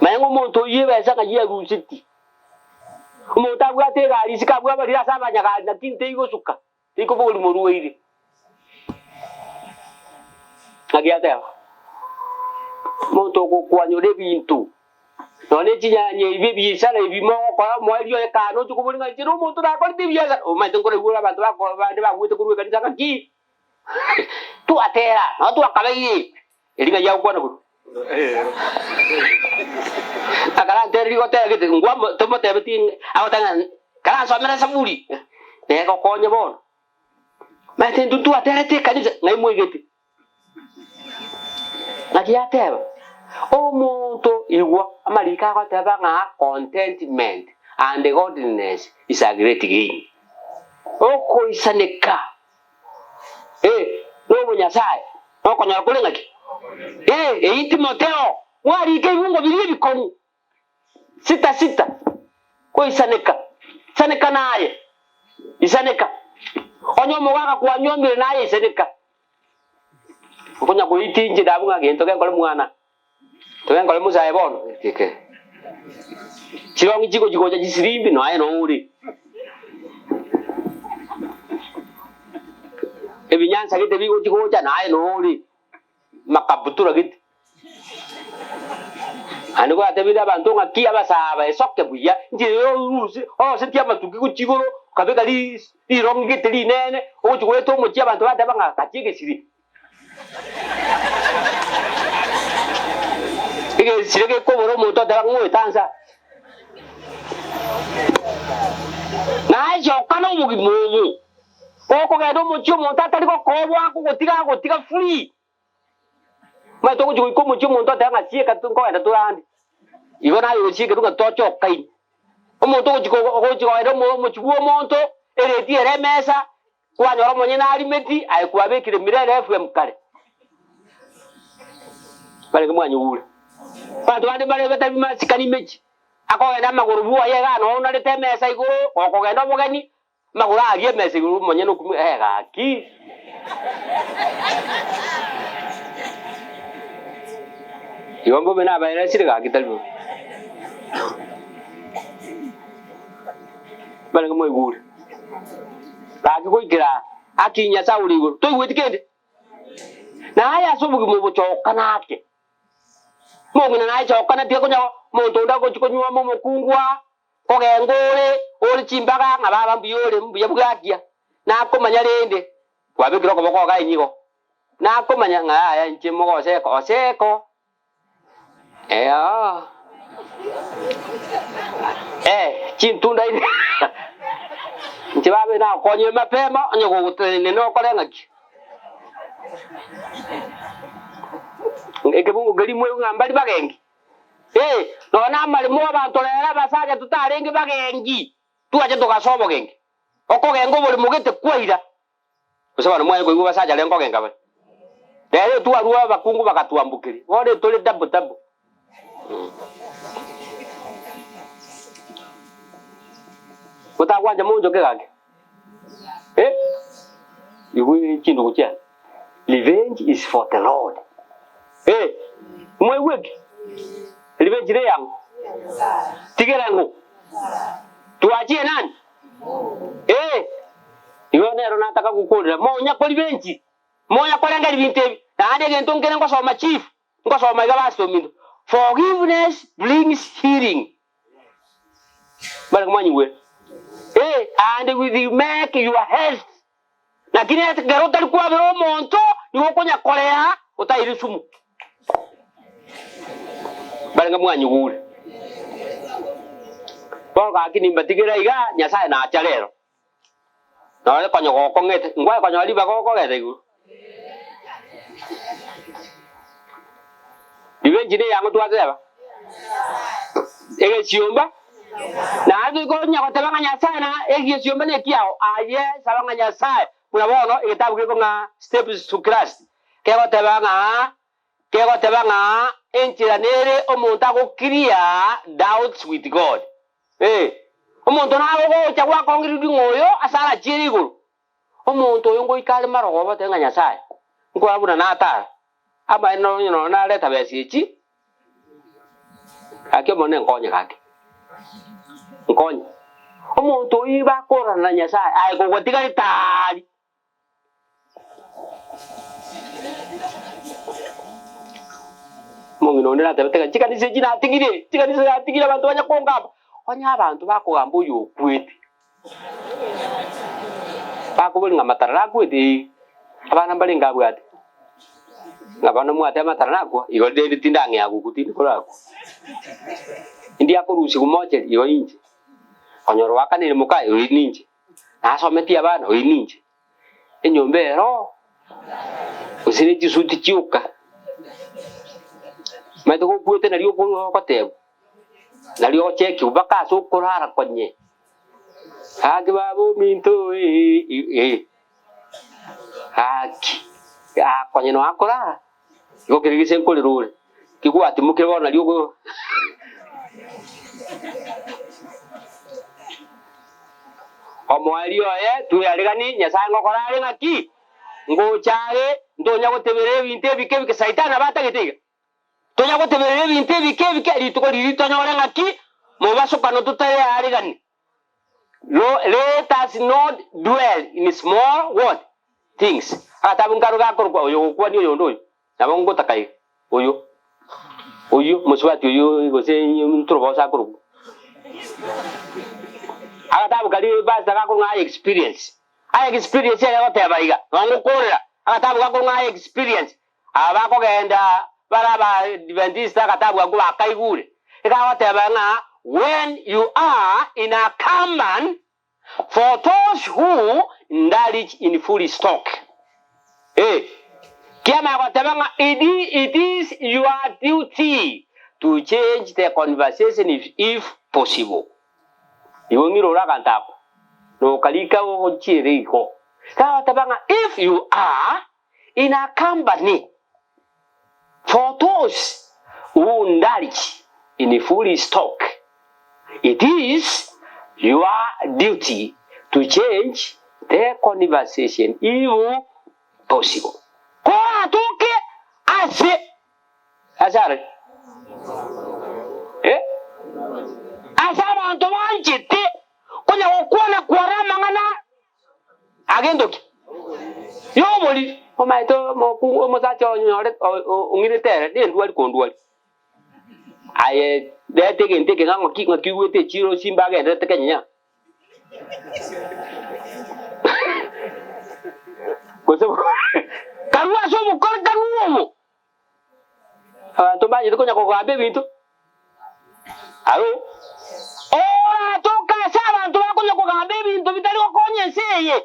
S2: Manya ng'a omonto oyio ebesa ng'a yarusetie. Omonto abwate egari isiko abwo abarire ase abanyagari naki nteigosuka. Rikobori morwaire. Naki ateba, Omonto ogokwanyora ebinto, nonya ne chinyanya ebi ebiasara ebi mogokora omoerio oye kare noche kobori ng'a inche nomonto nakorete ebiasara, omanyete nkoraigure abanto bako bande bagwete korwa ekanisa ng'a ki? Twatera, nonye twakabeire, eri ng'ai agokwana korwa? Akarantereria goteba gete, ngwa tomotebetie agoteba ng'a karansomere esaburi, negokonye bono. Omanyete intwe ntwaterete ekanisa, ng'ai mwaigete? Naki yateba, omonto igwa amariko agoteba ng'a contentment and godliness is a great gain. Okoisaneka Eh, nobonyasae, nokonyora kore ng'aki? Eh, eyio Timotheo, mwarika ebibungo biria ebikong'u, sita sita, koisaneka, isaneka naye, isaneka. Onye omogaka kwanyuomire naye isaneka. Okonya goitia inche ndabwo ng'a gento genkore mwana, togenkore mosae bono, keke. Chirong'i chigochi gocha chisirimbi noaye noo ore. Ebinyansa gete bigochi gocha naye noo ore. Makabutura gete. Naende gwatebire abanto ng'aki abasaaba esoke buya, inche oruse orosetie amatuki gochia igoro, okabeka rirong'i gete rinene, ogochia goeta omochie abanto bateba ng'a gachia egesire. Egesire gekobora omonto oteba ng'a oete ansa. Naye choka nobogima obo, gokogenda omochie omonto atari gokoboa akogotiga agotiga free. Omanyete ogochia goika omochie omonto oteba ng'a sieka nkogenda tore ande. Igo naye ogosiekerwa ng'a tochokaine. Omonto ogochia ogochia kogenda omochie bwa omonto, ereti ere emesa, Kwanyora omonyene arimeti, aye kwabekire Mirere FM kare. Barenge mwanyigure. Abanto bande mbare batari masikani mechi, akogenda amagoro bwoye igaa noo onarete emesa igoro, gokogenda obogeni, amagoro aria emesa igoro omonyene okumia eh gaki. Igo mbobe nabaeresire gaki tari bobe. Barenge mwaigure. Gaki goikera aa, akinyia Saulo igoro, toigweti kende. Na aye ase obogima obo chokana ake. Omong'ina naye chokana tiga konya omonto onde agochia konyuoma omokungu aa, kogenga ore, ore chimbaga ng'a baba mbuya ore, mbuya bwakia. Nakomanya rende, kwabekire okoboko iga inyigo. Nakomanya ng'a yaya inche mogoseka, oseko. Eeh, eh, chintunda ime inche babe nakonyire mapema onye gogotenena okore ng'aki. Ekebungo keria mwaigwa ng'a mbari bagengi, eh, nonya na amaremo abanto rero abasacha totarenge bagengi, twacha togasoa obogengi, okogenga oboremo gete kwaira. Gose bono mwanye koigwa basacha aria nkogenka bare? Rero etwarua abakungu bagatwambokeria, bono etore tabu tabu. Motagwancha monchoke gaki? Eh? Igwe chindugu chiane. Revenge is for the Lord. Eh, mwaigwa eki? Revenge neyang'o? Tigera ng'o? Twachie nani? Eh, igo nero nataka gokorera, monya koribenchi, monya korengeria binto ebi, naende egento nkere ngosoma chief, ngosoma iga pastor ominto, forgiveness brings healing. Barenge mwanyigwere? Eh, and with make your health. Lakini ekero otari kwabera omonto, nigo okonya korea otaire sumu. Barenge mwanyigure. Bono gaki nimbatigere iga, Nyasae nacha rero. Nore konya gokong'ete, nkwaye konyora ribaga okogenda igoro. Revenge neyang'o twateba? Egesiomba? Naende tokonya goteba ng'a Nyasae na egesiomba nekiao, aye saba ng'a Nyasae, buna bono egetabu geko ng'a Steps to Christ kegoteba ng'a kegoteba ng'a enchera nere omonto ago clear doubts with God. Ee, omonto naye ogocha gwakongereria ng'a oyo ase arachiere igoro, Omonto oyo ngoika are marogoba otebe ng'a Nyasae, nkorora buna natara, amaene nonye nonya nareta besa echi, gaki Omonene nkonye gaki, nkonye. Omonto oyio bakororana na Nyasae, aye kogwatigarete aria. Omong'ina onde natebete ng'a chikanisa echi natigire, chikanisa natigire abanto banya kongamba. Onye abanto bakogamba oyo okwete, Bakoboria ng'a amatara nakwete? Ee. Abana mbarenge abwate? Ng'a bono mwateba amatara nakwa? Igo rende tindang'ea gokwa tindi korakwa. Indiakorusigwa mocheri? Igo inche. Konyora oakaneire mokaye? Oyi ninche. Nasometie abana? Oyi ninche. Enyomba ero gose ne chisuti chioka. Omanyete gokwete nario ogotebwa, nario ogochekiwa mpaka ase okorara konye. Gaki baba ominto ee, gaki akonye nonya akorara, igo kere gese nkorera ore, kigwatimokire bono nario ogo Omoerio oye twearegani, Nyasae ngokora are ng'aki? Ngocha are, ntonya goteberera ebinto ebike ebike, Saitani nabo atagete iga. Tonya goteberera ebinto ebike ebike, rituko riria tonyore ng'aki mobasokano totarearegani. Let us not dwell in small what? Things. Agatabu nkaro gakorokwa oyo ogokwania oyonde oyo, nabo ngotaka iga, oyo, oyio, mosubati oyio gose ntorobosa akorokwa. Agatabu karia pastor gakorokwa ng'a I experience. I experience ere egoteba iga, nonye ngokorera, agatabu gakorokwa ng'a I experience. Aba bakogenda bare Abaadventista agatabu akwo bakaigure, ekagoteba ng'a When you are in a company for those who indulge in foolish talk. Eh, kiamanya goteba ng'a it, it is your duty to change the conversation if, if possible. Igo ng'ira ore aganto ako, nokarika ochiere igo. Kagoteba ng'a if you are In a company for those who indulge in foolish talk, it is your duty to change the conversation if possible. Koratoke ase ase are eh, ase abanto banchete konya gokwana kware amang'ana Agento ki? Y'oboriri. Omanyete omokungu omosacha onyore ong'irete ere nendwari kondwari. Aye reta egento eke ng'a ng'aki ng'aki oigwete echiro simba agenderete kenyenya. Gose karue ase obokori karue obo. Abanto mbanyete konya kogamba ebinto. Aro, oratoke ase abanto bakonya kogamba ebinto bitari gokonya ense eye,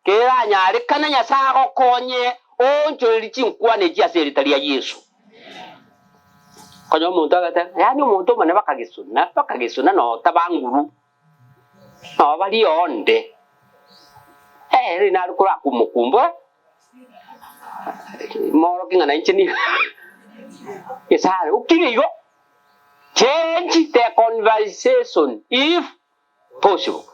S2: keranyarekane Nyasae agokonye oonchorerie chinkwana echi ase erieta ria Yeso. Konya omonto agateba, yaani omonto omonene bakagesuna, bakagesuna notaba nguru, noba rionde. Ere nare korakomokumbora, moorokie ng'a nainche nigo Gesare okire igo. Change the conversation if possible.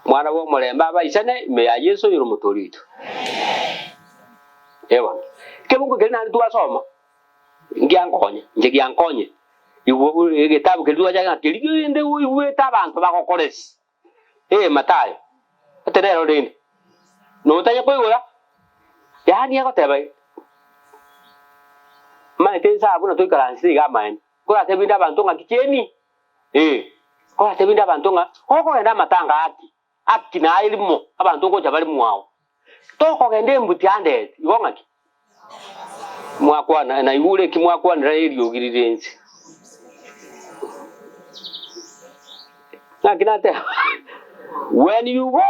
S2: Mwana bw'omorembe abaisane ime ya Yeso oyore omotoori oito. Ee bono, ekebugu keria naende twasoma, ngiankonye, inche giankonye, igwe egetabu keria twachaka ng'a keria rende oigwete abanto bagokoresi. Ee Matayo, ete nero rende, notanya koigora, yaani agoteba iga, Omanyete inse abwo natoikaransete iga amaene, nkoratebie inde abanto ng'aki kieni? Ee, nkoratebie inde abanto ng'a gokogenda amatanga aki, aki naye rimo abanto ngocha bare mwao, tokogenda embuti ande ete, igo ng'aki? Mwakwana, naigure eki mwakwanera eriogi rire inse. Naki nateba, When you go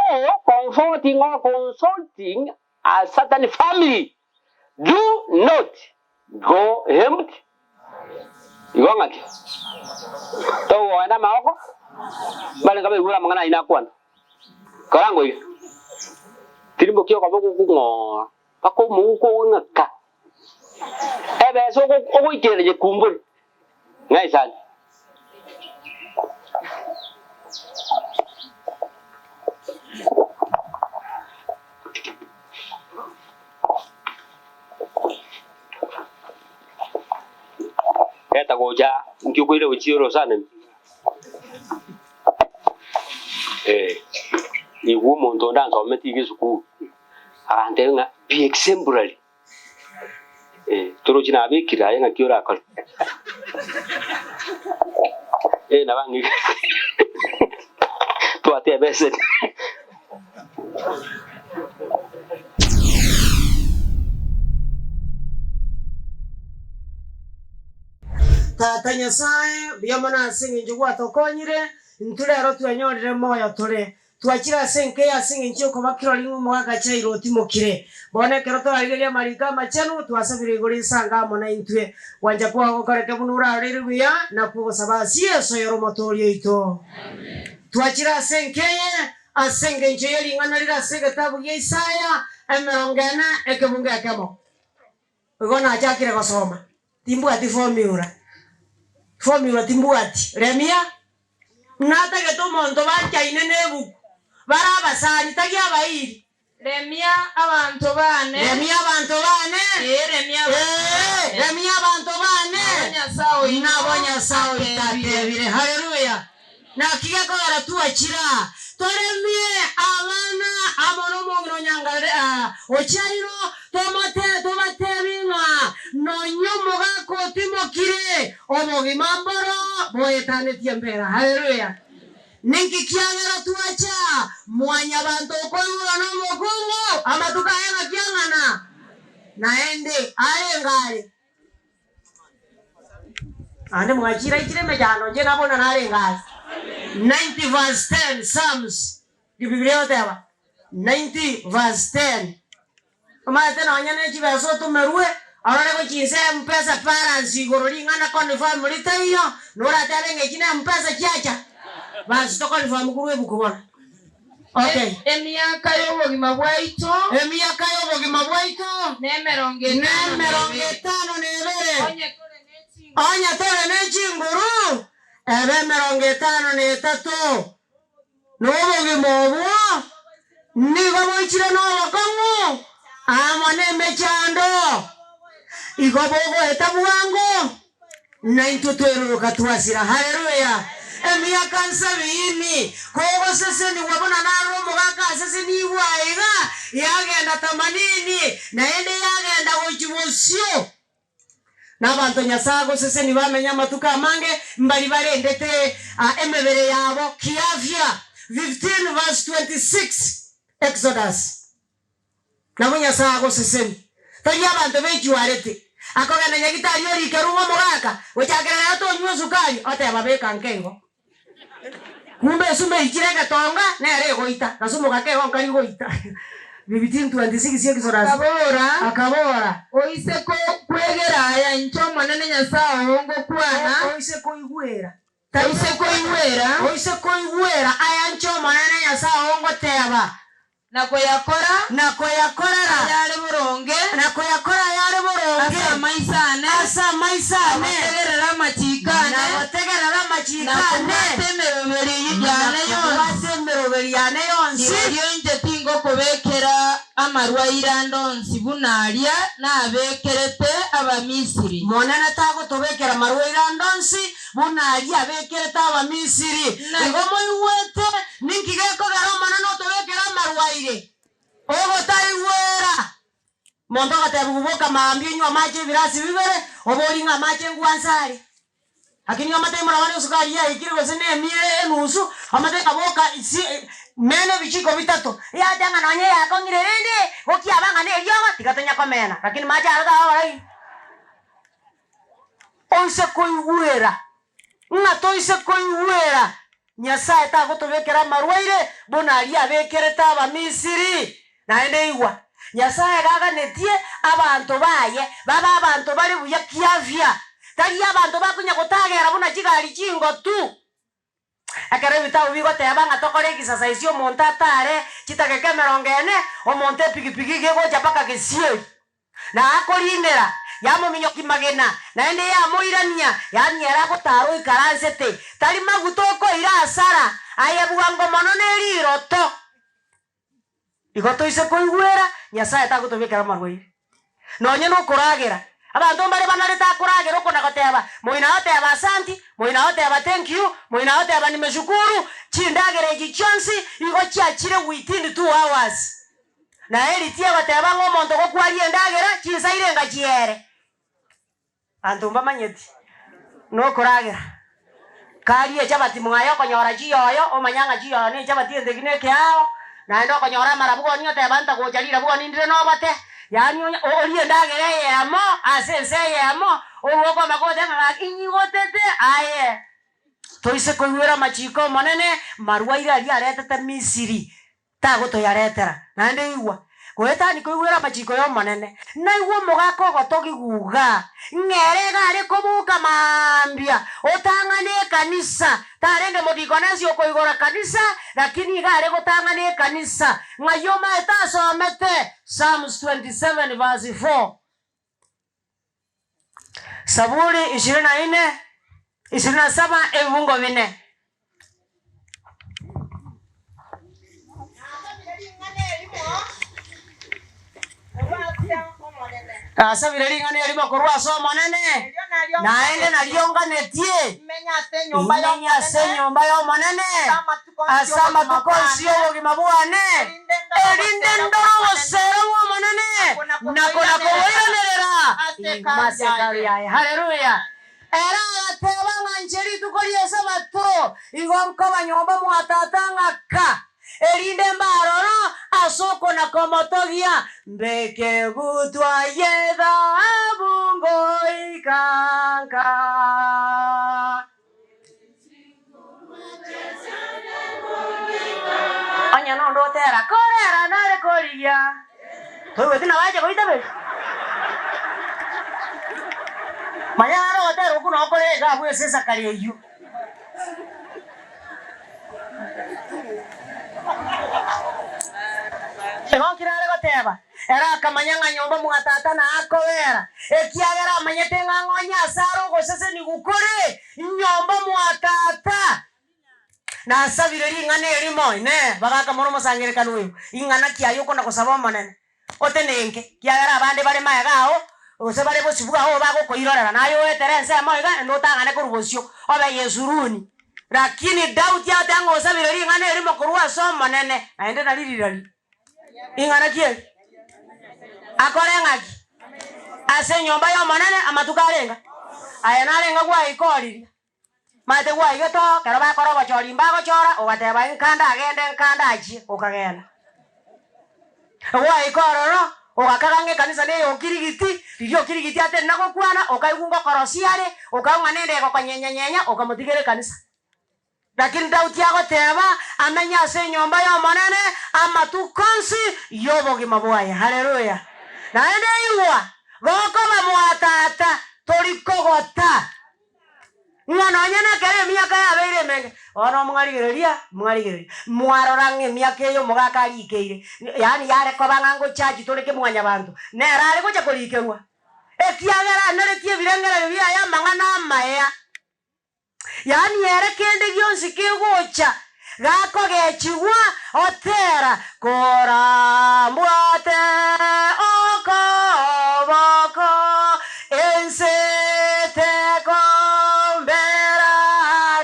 S2: comforting or consulting a certain family, do not go empty. Igo ng'aki? Togogenda amagoko, barenge baigure amang'ana ayio nakwana. Korango iga, tirimbokia okoba ogokong'ora mpaka omouko ogong'aka, ebesa ogoikerera yekumbore ng'a esani. Reta gocha, inki okoira gochia orosana ime? Eh, igwa omonto onde ansometi iga esukuru, agantebia ng'a be exemplary. Eh, torochi nabekire aye ng'aki orakore? Eh, nabo ang'e twateba eseni.
S3: Tata Nyasae, mbuya mono ase engencho gwatokonyire, intwe rero twenyorire moyo tore. Twachire ase enka eye ase engencho y'okoba kirori ng'a omogaka Jairo otimokire. Bono ekero torarigererie amariko amachenu, twasabire igoro esange amo naintwe. Gwancha kwao gokoreke buna oraroreire buya, nakwo ogosaba ase Yeso oyore Omotooria oito. Twachire ase enka eye ase engencho ye ring'ana rire ase egetabu gia Isaya 40 ekebungo ekemo. Igo nachakire gosoma, timbwati formula, formula timbwati, remia, natagete omonto banchaine na ebuku, bare abasani, tari abairi.
S4: Remia abanto baane.
S3: Remia abanto baane.
S4: Ee, remia abanto
S3: Ee,
S4: baane.
S3: remia abanto baane.
S4: Nabo Nyasae oino
S3: Nabo Nyasae oito
S4: atebire.
S3: atebire. Haleluya! Naki gekogera twachire aa, toremie abana amo nomong'ina o nyangarere aa ochaino, tomote tobatebi ng'a nonya omogaka otimokire, obogima mboro boetanetie embera. Haleluya! Ninki kiagera twacha aa? Mwanyabanto okoigurwa nomokungu amatuko aye ng'aki ang'ana? Naende arenge are. Naende mwachiraichire emechando inche nabona narenge ase 90 verse 10 Psalms, Bibilia egoteba 90 verse 10 Omanyete nonya ne chibesa otomerwe orore gochia inse mpesa balance igoro ring'ana confirm ritaiyo noratebe ng'a echi ne mpesa chiacha basi to confirm korwa ebuku bono. Okay.
S4: Emiaka y'obogima bwaito.
S3: Emiaka y'obogima bwaito.
S4: Nemerongo etano na
S3: Nemerongo
S4: ebere.
S3: etano na ebere.
S4: Onye tore ne chinguru.
S3: Onye tore ne chinguru, ebe emerongo etano na etato. Na obogima obwo nigo boichire nobokong'u amo nemechando. Igo bogoeta bwango. Naintwe tweruruka twasira. Haleluya! Emiaka nsabiini, kogosesenigwa buna narore omogaka asesenigwe aiga, yagenda tamanini, naende yagenda gochia bosio. Nabanto Nyasae agoseseni bamenye amatuko amange, mbari barendete emebere yabo kiafya. 15 verse 26, Exodus. Nabo Nyasae agoseseni. Tari abanto bechwarete. Akogenda nyagitari orikerwe ng'a omogaka, gochakera rero tonywa esukari, oteba beka nke igo. Kumbe esume eichire egetonga, nere egoita, gose omogaka igo nkari goita. 15:26 Exodus.
S4: Akabora,
S3: Akabora.
S4: Oise kwegera aya inche Omonene Nyasae oo ngokwana.
S3: Oise koigwera.
S4: Oise koigwera.
S3: Oise koigwera aya inche Omonene Nyasae oo ngoteba.
S4: Na koyakora.
S3: Na koyakorera.
S4: Ayare boronge.
S3: Na koyakora ayare boronge.
S4: Ase amaiso aane.
S3: Ase amaiso aane.
S4: Na gotegerera amachiiko aane.
S3: Na gotegerera amachiiko aane.
S4: Na kobwata emeroberi yane yonsi.
S3: Na kobwata emeroberi yane yonsi.
S4: Rirorio inche tingokobekera amarwaire ande onsi buna aria nabekerete Abamisiri.
S3: Monene tagotobekera marwaire ande onsi buna aria abekerete Abamisiri. Igo moigwete, ninki gekogera Omonene otobekera amarwaire? Ogotaigwera. Monto ogotebiwa boka mambia onywe amache ebirasi bibere, oborie ng'a amache ngwansa are. Lakini omate imorabane esukari yaikire gose ne emia enusu, omate ng'a boka isi mena ebichiko bitato, yateba ng'a nonye yakong'ire rende, gokiaba ng'a neriogo, tiga tonya komena, lakini mache aro tagokora ki? Oise koigwera, ng'a toise koigwera, Nyasae tagotobekera amarwaire buna aria abekerete Abamisiri. Naende igwa, Nyasae gaganetie abanto baye babe abanto bare buya kiafya, tari abanto bakonya gotagera buna chigari chingotu. Ekero ebitabu bigoteba ng'a tokore egisasaisi omonto atare chitageka emerongo ene, omonto epigipigi iga egocha mpaka gesieri. Na akorinera, yamominyokia magena, naende yamoirania, yaani ere agotara oikaransete, tari maguta okoira asara, aye bwango mono neriroto. Igo toise koigwera, Nyasae tagotobekera amarwaire. Nonye nokoragera, abanto mbare banarete akoragera okona goteba, moino agoteba asanti, moino agoteba thank you, moino agoteba nimeshukuru, chindagera echi chionsi igo chiachire within 2 hours. Na Eli tiagoteba ng'a omonto gokwaria endagera chinsa irenga chiere. Abanto mbamanyeti nokoragera. Karie echabati mwaye okonyora chiyoyo, omanya ng'a chiyoyo ne echabati entegi na ekeao, naende okonyora amarabwoni oteba ntagocha rirabwoni ndire nobote, yaani onye orie endagera eyemo ase ense eyemo, orwe okoma goteba ng'a gaki inyigotete aye. Toise koigwera amachiko 'Omonene, marwaire aria aretete Misiri tagotoyaretera. Naende igwa, goetania koigwera amachiko y'Omonene, naigwe omogaka ogotogigwa iga, ng'a ere iga are koboka mambia, otang'ane ekanisa, tarenge modikonesi okoigora kanisa, lakini iga are gotang'ana ekanisa, ng'ai omaete asomete? Psalms 27 verse 4. Saburi ishirini na ine, 27 ebibungo bine.
S5: Nasabire ring'ana erimo korwa ase Omonene.
S3: Nasabire ring'ana erimo korwa ase Omonene,
S5: Erio nario
S3: naende
S5: nganetie.
S3: nario nganetie,
S5: Imenye ase enyomba
S3: imenye ase
S5: y'Omonene
S3: enyomba y'Omonene
S5: ase amatuko onsi
S3: ase amatuko onsi
S5: y'obogima
S3: y'obogima bwane,
S5: bwane, erinde
S3: erinde
S5: ndore
S3: ndore
S5: obosera
S3: obosera bw'Omonene,
S5: na
S3: na
S5: kona
S3: kona-koboiranerera
S5: koboiranerera ase
S3: iguma
S5: hekalu
S3: ase hekalu
S5: yaye.
S3: yaye. Haleluya! Ere agateba ng'a inche rituko ri'Esabato igo nkoba nyomba mwa Tata ng'aka, erinde mbe aroro ase okona-komotogia, mbeke egutwa y'ethahabu ngoika nka. Onye nonde otera, Korera nare korigia, toigweti nabo ache goitaberia? Manya naro ogotera okwo nokore iga abwo ase esakari eyio. Igo nki nare goteba? Ere akamanya ng'a nyomba mwa tata naakobera, ekiagera amanyete ng'a ng'onye asare ogosesenigwa kore nyomba mwa tata. Nasabire ring'ana erimo, Inee, bagaka mono omosangererekano oyo, ing'ana ki aye okona gosaba Omonene? Otenenke, ekiagera abande bare magega ao, gose bare bosio bwao bagokoirorera, naye oetere ensemo iga, naende otang'ane korwa bosio, obe Yesuruni. Lakini Daudi agateba ng'a osabire ring'ana erimo korwa ase Omonene, naende nari rirari. Ing'ana ki eri? Akore ng'aki? Ase enyomba y'Omonene amatuko arenga? Aye narenga gwaikoririe? Maete gwaigete oo, ekero bakora obochori mbagochora, ogateba, Inka ndagende, nka ndachie, okagenda. Gwaika ororo, ogakaga ng'a ekanisa neye okirigiti, riria okirigiti atenena gokwana, okaigwa ngokorosia are, okaigwa ng'a nende egokonyenyanyenya, okamotigera ekanisa. Lakini Daudi agoteba, amenye ase enyomba y'Omonene amatuko onsi y'obogima bwaye. Haleluya! Naende igwa, gokoba mwa tata, tori kogota. Ng'a nonya nekero emiaka yabeire emenge, bono mwarigereria, mwarigereria, mwarora ng'a emiaka eye omogaka arikeire, yaani yare koba ng'a ngochachi tore kemwanyabanto, nere are gocha korikerwa, ekiagera anaretie ebirengererio biaye amang'ana amaya. Yaani ere kende gionsi kegocha gakogechigwa, otera, Korambwate okoboko, ense tekombera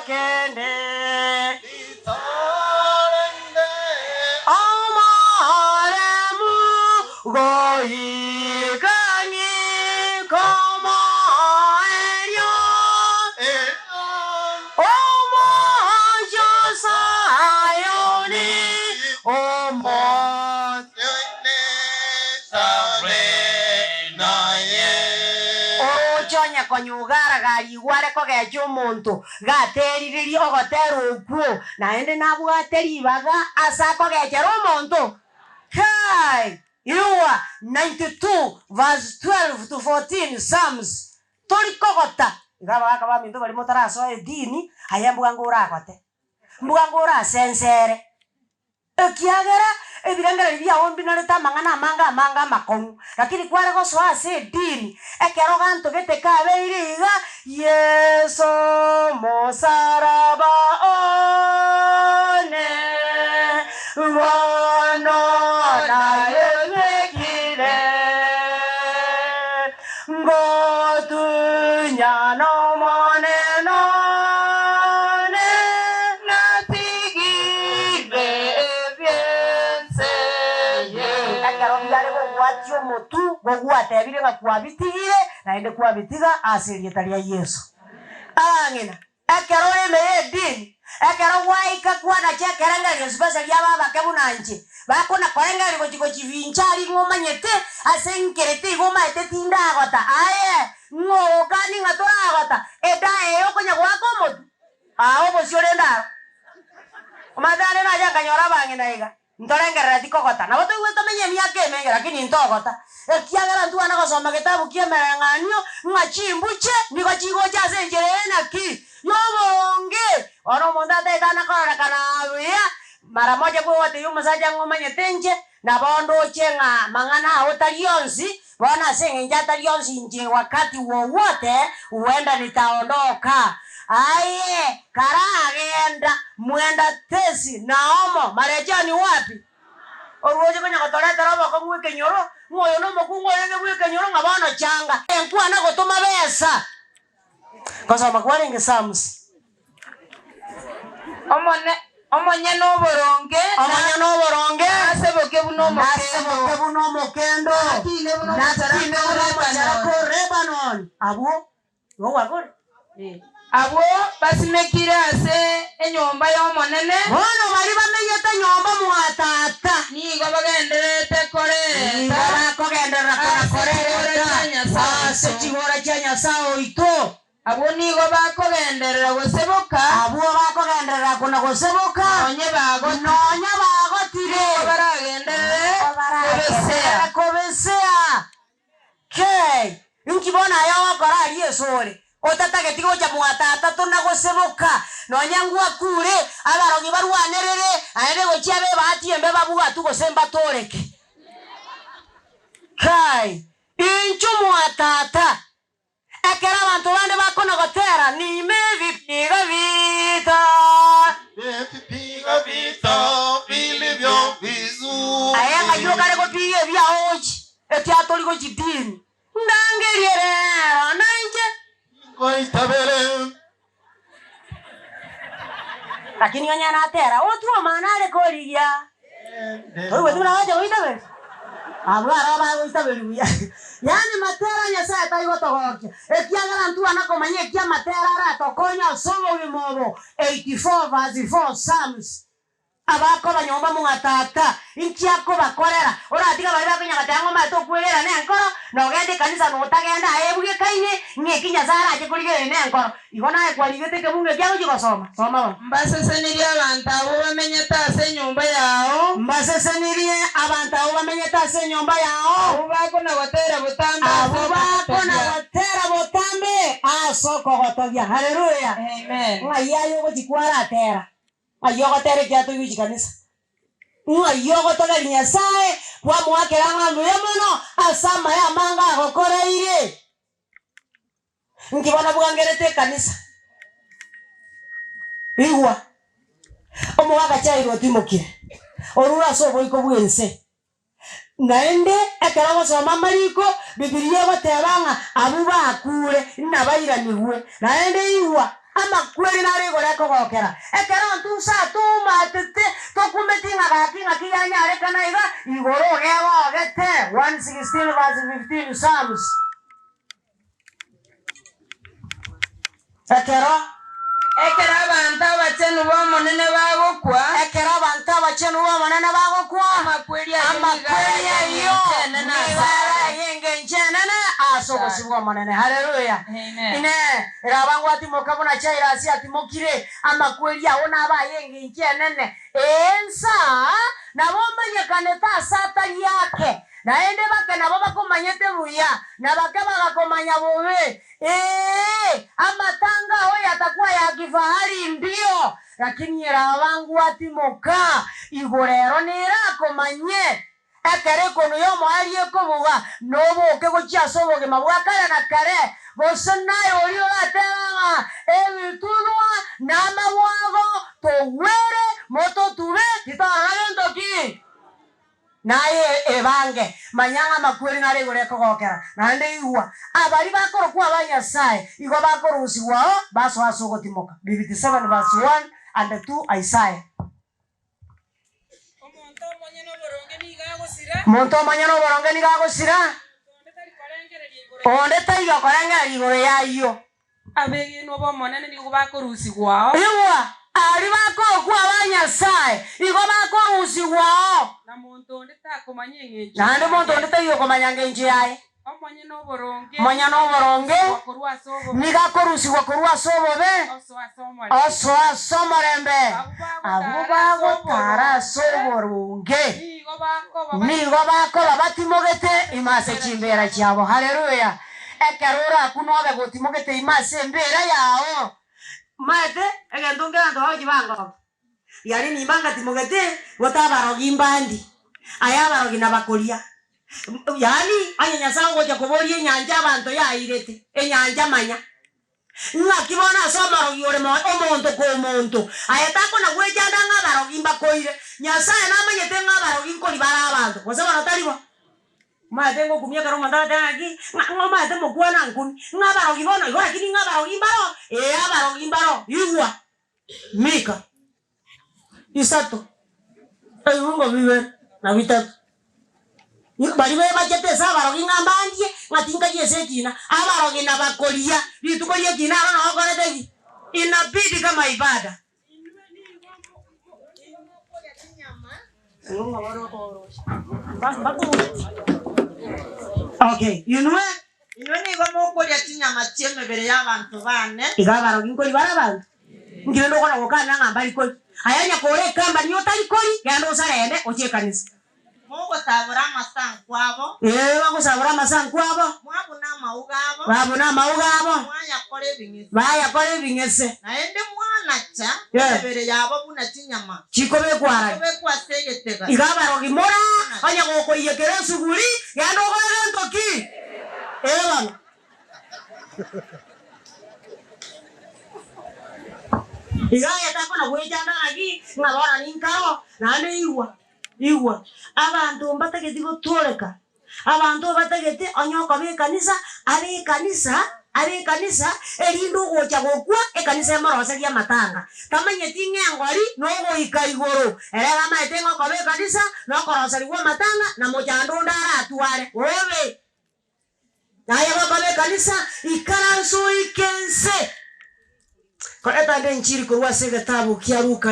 S3: kende. Omoremu goika ng'ike omoerio. Omochie o Sayoni, Oroche onye konyugara-garigwa are kogecha omonto, gaterirerie ogotera okwo, naende nabwate ribaga ase akogechera omonto. Kai! Igwa, 92 verse 12 to 14 Psalms Tori kogota. Iga abagaaka baminto baria motarasoa edini, aye mbwango oragote, mbwango orasensere, ekiagera ebirengererio biao mbinarete amang'ana amange amange amakong'u. Lakini kware gosoa ase edini, ekero ganto gete kabeire iga, Yeso omosaraba one, bono nayebekire. Ngotunyana Omonene one.
S4: Natigire ebi'ense eye.
S3: Ekero biare gogwatia omotu, gogwatebire ng'a kwabitigire, naende kwabitiga ase erieta ria Yeso. Abang'ina, Ekero ime y'edini, ekero gwaika kwagacha ekerengererio especially aba abake buna inche, bakona korengereria gochia gochifincha aria ng'a omanyete ase nkerete igo omaete tindagota, aye ng'o ogokani ng'a toragota, edawa eye okonya goaka omotwe, aa obosio rende aro. Omanyete naende nacha nkanyora abang'ina iga. Ntorengerereti kogota. Nabo toigwete tomenye emiaka emenge, lakini ntogota, ekiagera ntwana gosoma getabu ki'emereng'anio, ng'a chimbuche nigo chigocha ase enchera eye naki? Y'oboronge. Bono omonto ataete ana kororekana buya, mara moja kwegotebia omosacha ng'a omanyete inche, nabo ndoche ng'a amang'ana ao tari onsi, bono ase eng'encho atari onsi inche wakati wowote huenda nitaondoka. Aye karagenda mwenda tesi naomo marejeo ni wapi? Orwoche konya gotoretera obokong'u bw'ekenyoro, ng'a oyo nomokungu orenge bw'ekenyoro ng'a bono changa. Enkwana gotoma besa. Gosoma kwarenge Psalms.
S4: Omonyene oboronge,
S3: Omonyene oboronge,
S4: naseboke buna omokendo.
S3: Naseboke buna omokendo.
S4: Nakine buna
S3: Nakine buna omocharake o Lebanon. Abwo Igo gwakore.
S4: Abwo basimekire ase enyomba y'Omonene.
S3: Bono baria bamenyete nyomba mwa tata.
S4: Nigo bagendererete koreta.
S3: Nigo bakogenderera kona koreta ase chigora chia Nyasae oito.
S4: Abwo nigo bakogenderera goseboka.
S3: Abwo bakogenderera kona goseboka.
S4: Nonye bagotire.
S3: Nonya bagotire.
S4: Nigo baragenderere kobesea.
S3: Kobesea. Kei, inki bono aye ogokora aria esore, otatageti gocha mwa tata tona goseboka, nonya ngwakure, abarogi barwanerere, naende gochia abe ebahati embe babwatwe gose mbatoreke. Kai, inchuo mwa tata, Ekero abanto bande bakona-gotera, Nimevipiga vita.
S6: Nimevipiga vita vilivyo vizuri.
S3: Aye ng'ai okare gopiga ebiao gochi ekiatori gochi dini? Ndangerie rero nainche.
S6: Ngoitabere.
S3: Lakini onye natera, Otwe omana are korigia. Toigweti buna bacha goitaberia? Abwo aro bagoitaberia buya. Yaani matera a Nyasae tari gotogokia, ekiagera ntwana komanya eki amatera aratokonye ase obogima obo 84 verse 4 Psalms. Abakoba nyomba mwa tata, inki akobakorera? Oratiga baria bakonya goteba ng'a omanyete okwegera nenkoro, na ogende ekanisa na otagenda aye ebugekaine, ng'a eki Nyasae arache korigereria nenkoro. Igo naye kwarigete ekebungo ekia gochia gosoma, soma bono.
S4: Mbasesenirie abanto abwo bamenyete ase enyomba yao.
S3: Mbasesenirie abanto abwo bamenyete ase enyomba yao.
S4: Abwo bakona-gotera botambe ase
S3: Abwo
S4: okogotogia.
S3: bakona-gotera botambe ase. Ase okogotogia. Haleluya!
S4: Amen.
S3: Ng'ai aye ogochia kwaratera? Ng'ai ogotera ekiagera toigwe chikanisa? Ng'ai ogotogeria Nyasae bwamoakera ng'a mbuya mono ase amaya amange agokoreire? Inki bono bwangerete ekanisa? Igwa, omogaka Jairo otimokire, orure ase oboiko bw'ense. Naende ekero ogosoma amariko, Bibilia egoteba ng'a abwo bakure nabairanigwe. Naende igwa, amakweri naro igoro ekogokera. Ekero ntusa atoumatete, tokumeti ng'a gaki ng'aki yanyarekana iga, igoro egogete. 1:16 verse 15 Psalms. Ekero.
S4: Ekero abanto abachenu b'Omonene bagokwa.
S3: Ekero abanto abachenu b'Omonene bagokwa.
S4: Amakweri ayio nigo
S3: Amakweri
S4: are
S3: ayio
S4: ay'engencho enene
S3: nigo
S4: ase
S3: are
S4: are.
S3: ay'engencho enene ase obosio bw'Omonene. Haleluya!
S4: Amen.
S3: Inee! Eraba ngwatimoka buna Jairasi atimokire, amakweri ao nabe ay'engencho enene? Ensa nabo omanyekanete ase atari ake, Naende bake nabo bakomanyete buya, na bake bagakomanya bobe. Ee, amatanga ao yatakwa ya kifahari ndio, lakini eraba ngwatimoka igoro ero nerakomanye. Ekero ekonu y'omoerio ekobuga, noboke gochia ase obogima bwa kare na kare, gose naye oria oratebe ng'a ebitunwa na amabwago togwere, mototube, titorora gento ki. Naye ebange, manya ng'a amakweri naro igoro ekogokera, naende igwa, abaria bakorokwa aba Nyasae igo bakorusigwao basoa ase ogotimoka. Bibiti 7 verse 1 and 2 Isaiah.
S7: Omonto omonyene oboronge nigo agosira.
S3: Omonto omonyene oboronge nigo agosira.
S7: Onde tari korengereria igoro yaye.
S3: Onde taiyo okorengereria igoro y'ayio.
S7: Abegenwa b'Omonene nigo bakorusigwao.
S3: Igwa, aria bakorokwa aba Nyasae igo bakorusigwao.
S7: Na monto onde takomanya engencho
S3: Naende monto
S7: yaye.
S3: onde taiyo okomanya engencho yaye.
S7: Omonyene oboronge
S3: Omonyene oboronge
S7: nigo akorusigwa korwa ase obobe.
S3: nigo akorusigwa korwa ase obobe.
S7: Osoa ase omorembe.
S3: Osoa ase omorembe.
S7: Abwo
S3: Abwo bagotara ase oboronge
S7: nigo bakoba
S3: nigo bakoba batimogete ime ase chimbeera chiabo. Haleluya! Ekero orakunwe obe gotimogete ime ase embeera yao. Maete egento nkere abanto bagochia bangoka, riaria nimba ngatimogete, gote abarogi mbandi, aye abarogi nabakoria. Yaani onye Nyasae ogocha koboria enyancha abanto yairete, enyancha manya. Ng'aki bono ase omorogi ore moyo, omonto komonto, aye takona gwechanda ng'a abarogi mbakoire. Nyasae namanyete ng'a abarogi nkori bare abanto, gose bono tari bo? Omanyete ngokumia ekero omonto agoteba ng'aki, ng'a ng'a omanyete mokwana nkumi, ng'a abarogi bono igo lakini ng'a abarogi mbaro, ee abarogi mbaro, igwa, Mika, isato, ebibungo bibere na bitato. Baria bebachete ase abarogi ng'a mbandie, ng'a tinkaria ase ekina, abarogi nabakoria rituko ri'ekina aro noo okorete ki? Inabidi kama ibada. Okay, inwe.
S5: Inwe nigo mokoria chinyama chi'emebere y'abanto baane.
S3: Iga abarogi nkori bare abanto? Inki rende okona gokana ng'a mbari kori? Aye nyakore ekambani otari kori, genda osarende ochie ekanisa.
S5: Mogosabora amasanku abo.
S3: Ee, bagosabora amasanku abo.
S5: Mwabuna amauga abo.
S3: Babuna amauga abo.
S5: Mwayakora ebing'ese.
S3: Bayakora ebing'ese.
S5: Naende mwanacha emebere yabo buna chinyama.
S3: Chikobekwa arari.
S5: Chikobekwa ase egetega.
S3: Iga abarogi mora, onye gokoiyekera esuguri, genda okore gento ki? Ee bono. Iga aye takona gwechanda ng'aki, ng'a bono ninkaro, naende igwa. Igwa, abanto mbatageti gotooreka, abanto batagete onye okoba ekanisa, abe ekanisa, abe ekanisa, erinde ogocha gokwa, ekanisa emoroserie amatanga. Tamanyeti ng'a engori nogoika igoro, ere iga amaete ng'a okoba ekanisa, nokoroserigwa amatanga, na mochando onde aratware. Obe! Naye gokoba ekanisa, ikaranse oike ense. Koreta ande enchiri korwa ase egetabu kia Luka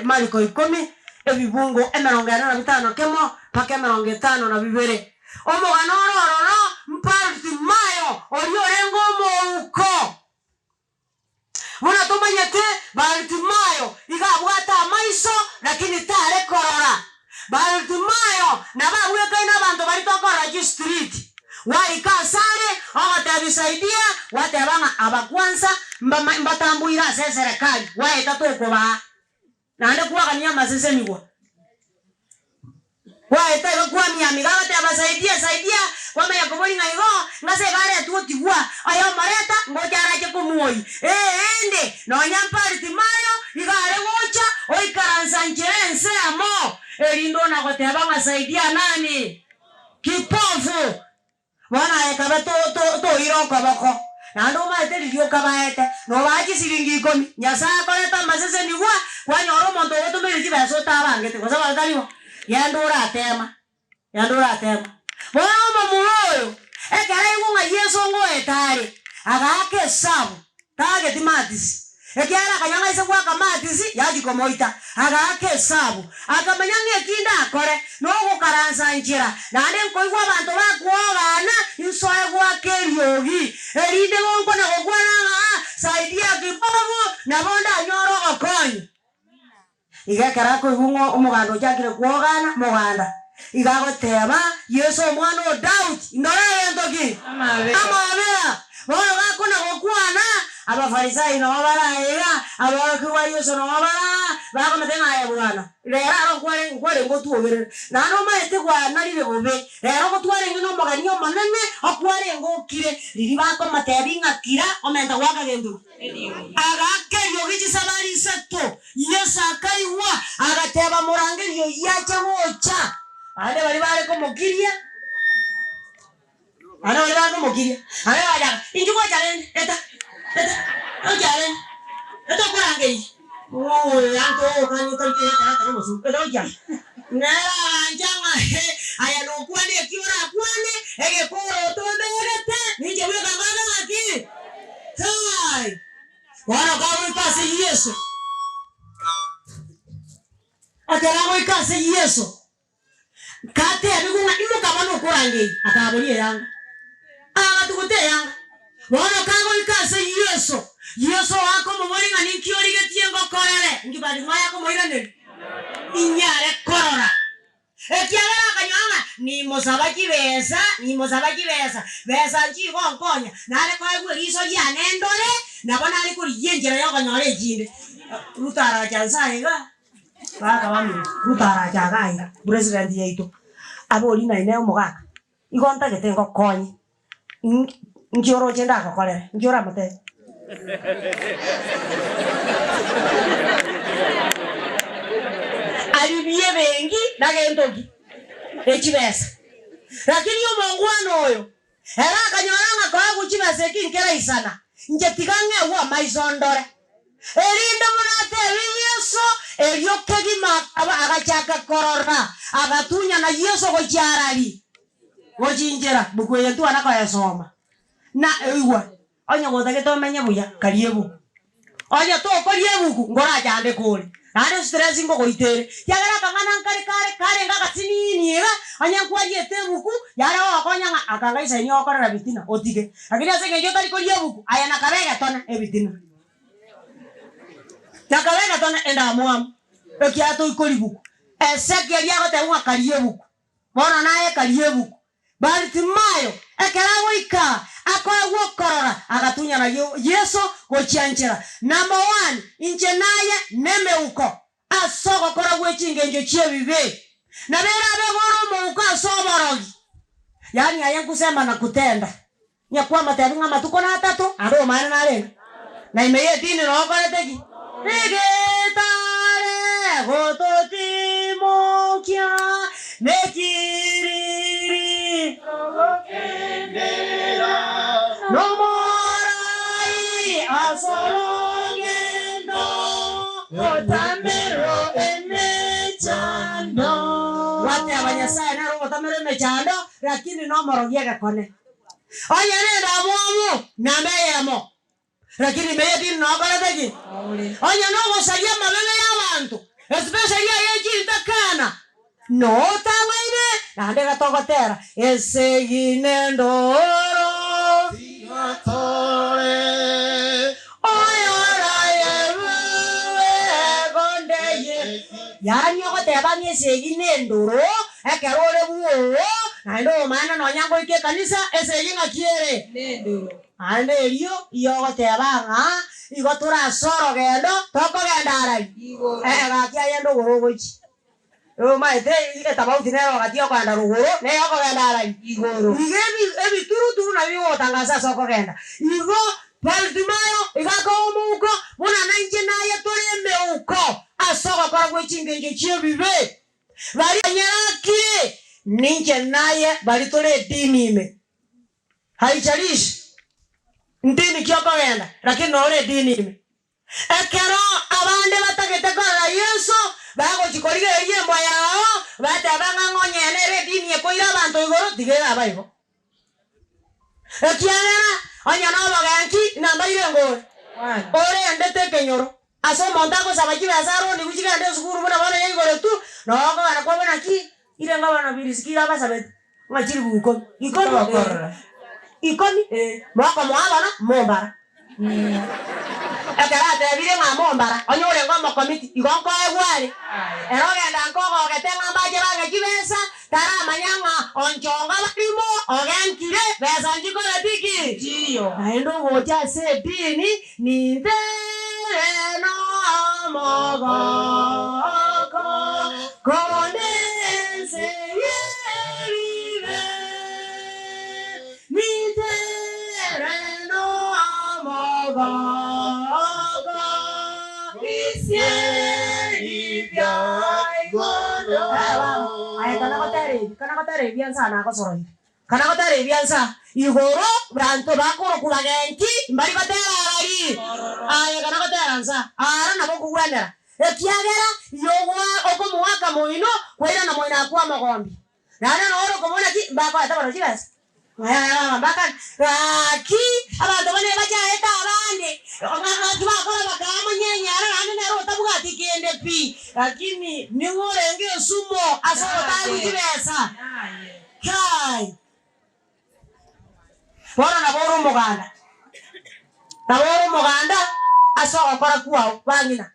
S3: Mariko ikomi, ebibungo emerongo ene na bitano kemo mpaka emerongo etano na bibere. Omogano ore ororo Bartimayo, oria orenge omouko. Buna tomanyete, Bartimayo iga abwate amaiso, lakini tare korora. Bartimayo nabo abwekaine abanto baria tokorora chistreet. Gwaika asare, ogotebia. Ogotebi saidia, gwateba ng'a aba kwansa mbama mbatamboire ase eserekari, gwaeta tokobaa. Naende kwagania amasesenigwa. Gwaeta igo kwamiamiga, agateba, Saidia, saidia, kwamanya kobori ng'a igo, ng'ase iga aretwe otigwa, oyomoreta, ngocha arache komuoyia. Ee, nonya Bartimayo iga are gocha oikaransa nchera ensemo, erinde ona-goteba ng'a saidia nani? Kipofu! Bono aye kabe to-to-toire okoboko, naende omaete riria okabaete, na obaa chisiringi ikomi, Nyasae akorete amasesenigwa, kwanyora omonto ogotomeire chibesa otabangete, gose bono tari bo? Genda oratema, genda oratema. Bono omomura oyo, ekero aigwa ng'a Yeso ngoeta are, agaaka esabu, Tageti matisi, ekiagera akanyora ng'a ise goaka matisi yachia komoita. Agaaka esabu, akamanya ng'a eki ndakore nogokaransa nchera, naende nkoigwa abanto bakwogana, insoe goaka eriogi, erinde gonkwana gokwana ng'a, Saidia kipofu, nabo ndanyore ogokonya. Igo ekero akoigwa ng'a omoganda ochakire kwogana, moganda igo agoteba, Yeso omwana o Daudi, indore egento ki? Amabera. Bono gakona gokwana, Abafarisai noo bare aiga, aborokigwa ba Yeso noo bare aa, bakomotebia ng'a aye Bwana, rero aro nkware nkwarenge otwogerere, naende omaete gwanarire bobe, rero gotwarenge nomogeni omonene, okwarenge okire. Riria bakomotebia ng'a kira, omenta goaka gento ki? Agaaka eriogi chisabari isato. Yeso akaigwa, agateba, Morangerie oyio ache gocha. Naende baria bare komokiria, naende baria bare komokiria, naende bagachaka, Inchuo gocha rende, eta, eta, gocha rende, eta okorangeirie. Oyo anto okanye otari kegete ekero omosubati, eta gochia aa. Nere agancha ng'a he, aye nokwane eki orakwane, egekoroto ombegete, ninche bweka ngobe ng'aki? Kai! Bono kagoika ase Yeso, ekero agoika ase Yeso, katebigwe ng'a imoka bono okorangeirie, akaboria eyanga, agatuguta eyanga. Bono kagoika ase Yeso, Yeso akomoboria ng'a ninki origetie ngokorere? Inki Bartimayo akomoiraneria? Inyare korora. Ekiagera akanyora ng'a nimosaba chibesa, nimosaba chibesa, besa nchigonkonya, nare koegwa eriso riane ndore, nabo nare korigia enchera y'okonyora echinde. Ruto aracha nse aye iga, baka bamino, Ruto aracha iga aiga, president yaito, abori naye omogaka, igo ntagete ngokonye. Inki oroche ndagokorere? Inki oramotebie? Aribie ebenki na gento ki? Echibesa. Lakini omongwana oyo ere akanyora ng'a koegwa chibesa eki nkeraisana, inche tiga ng'egwe amaiso ndore. Erinde buna atebie Yeso, erio kegima akaba agachaka korora, agatunyana Yeso gochia arari. Gochinchera buku eye ntwana koyesoma, na oigwe, onye gotagete omenye buya, karia ebuku. Onye tokoria ebuku, nkorachandeke ore, naende stress ngogoita ere. Ekiagera akang'ana nkare kare karenge agasinini iga, onye nkwariete ebuku, yare gogokonya ng'a aka ngaisaini ogokorera bitina, otige. Lakini ase eng'encho otari koria ebuku, aye nakabe egetone ebitina. Nakabe egetone endamwamu, ekiagera toikoria buku. Ezekiel agoteba ng'a karia ebuku. Bono naye karia ebuku. Bartimayo, ekero agoika, akoegwa okorora, agatunyana Yeso gochia nchera. Number one, inche naye nemeuko ase ogokora gwe chingencho chi'ebibe. Nabo erabe igo ore omouko ase oborogi. Yaani aye nkusema na kutenda. Nyakwamatebi ng'a amatuko natato, naende obomaene narenge, na ime y'edini noo okorete ki? Rigetare gototimokia nekiriri nomorai as'orogendo gotamerwa emechando. Gwateba Nyasae nere ogotamerwa emechando, lakini nomorogi egekone. Onye nendamwamu, namba eyemo, lakini ime y'edini nokorete ki? Onye nogosaria amabebe y'abanto, especially aye chintakana, notang'aine, naende iga togotera, Esegi nendoro, oyorayebuwe gonde ye. Yaani ogoteba ng'a esegi nendoro, ekero ore bwoo. Naende oyomaene nonya ngoika ekanisa, esegi ng'aki ere? Naende erio iyogoteba ng'a igo tore ase orogendo tokogenda arai, ee gaki aye ndogoro ogochia. Omaete etabauti nero gati yokogenda rogoro na eyokogenda arai igoro. Igo ebituruturu nabio bigogotangasa ase okogenda. Igo Bartimayo iga akoa omouko, buna nainche naye tore emeuko ase ogokora gwe chingencho chi'ebibe. Baria banyarakire, ninche naye baria tore edini ime. Haijalishi ndini ki okogenda, lakini nore edini ime. Ekero abande batagete korora Yeso, bagochia korigereria embwa yao, bateba ng'a ng'onye nere edini ekoira abanto igoro, tiga erabe igo. Ekiagera onye nobogenki nambaire engori, orendete ekenyoro, ase omonto agosaba chibesa aronigwe chigende esukuru buna bono yaigoretwe, noo okogenda kwabo naki ire ng'a bono birisiki iga abasabete ng'a chilifu ikomi, ikomi eh, ikomi eh, mokomoa bono mombara. Ekero atebire ng'a mombara, onye orenge omokomiti, igo nkoegwa are. Ere ogenda nkogogete ng'a mbache bang'e chibesa, taramanya ng'a onchonga barimo ogenkire besa nchikoreti ki? Naende ogocha ase edini nintere nomogoko konde ense y'ebibe. Nitere nomogoko bisieri bia igoro. Aye kana gotera ebi, kana gotera ebi ensa nagosoroire, kana gotera ebi ensa igoro, banto bakorokwa bagenki mbari gotera arari. Aye kana gotera nsa aro nabo okogwenera, ekiagera yogoa okomoaka moino kwairana moino akwo amogombi. Naende noro okomona ki mbakoete bono chibesa? Yaya baba mbakane gaki abanto bane bachaete abande gaki bakora bakamonyenyera naende nere otabwati kende pi lakini ning'o orenge esumo ase ogotagwa chibesa kai. Bono nabo ore omoganda nabo ore omoganda ase ogokora kwao bang'ina.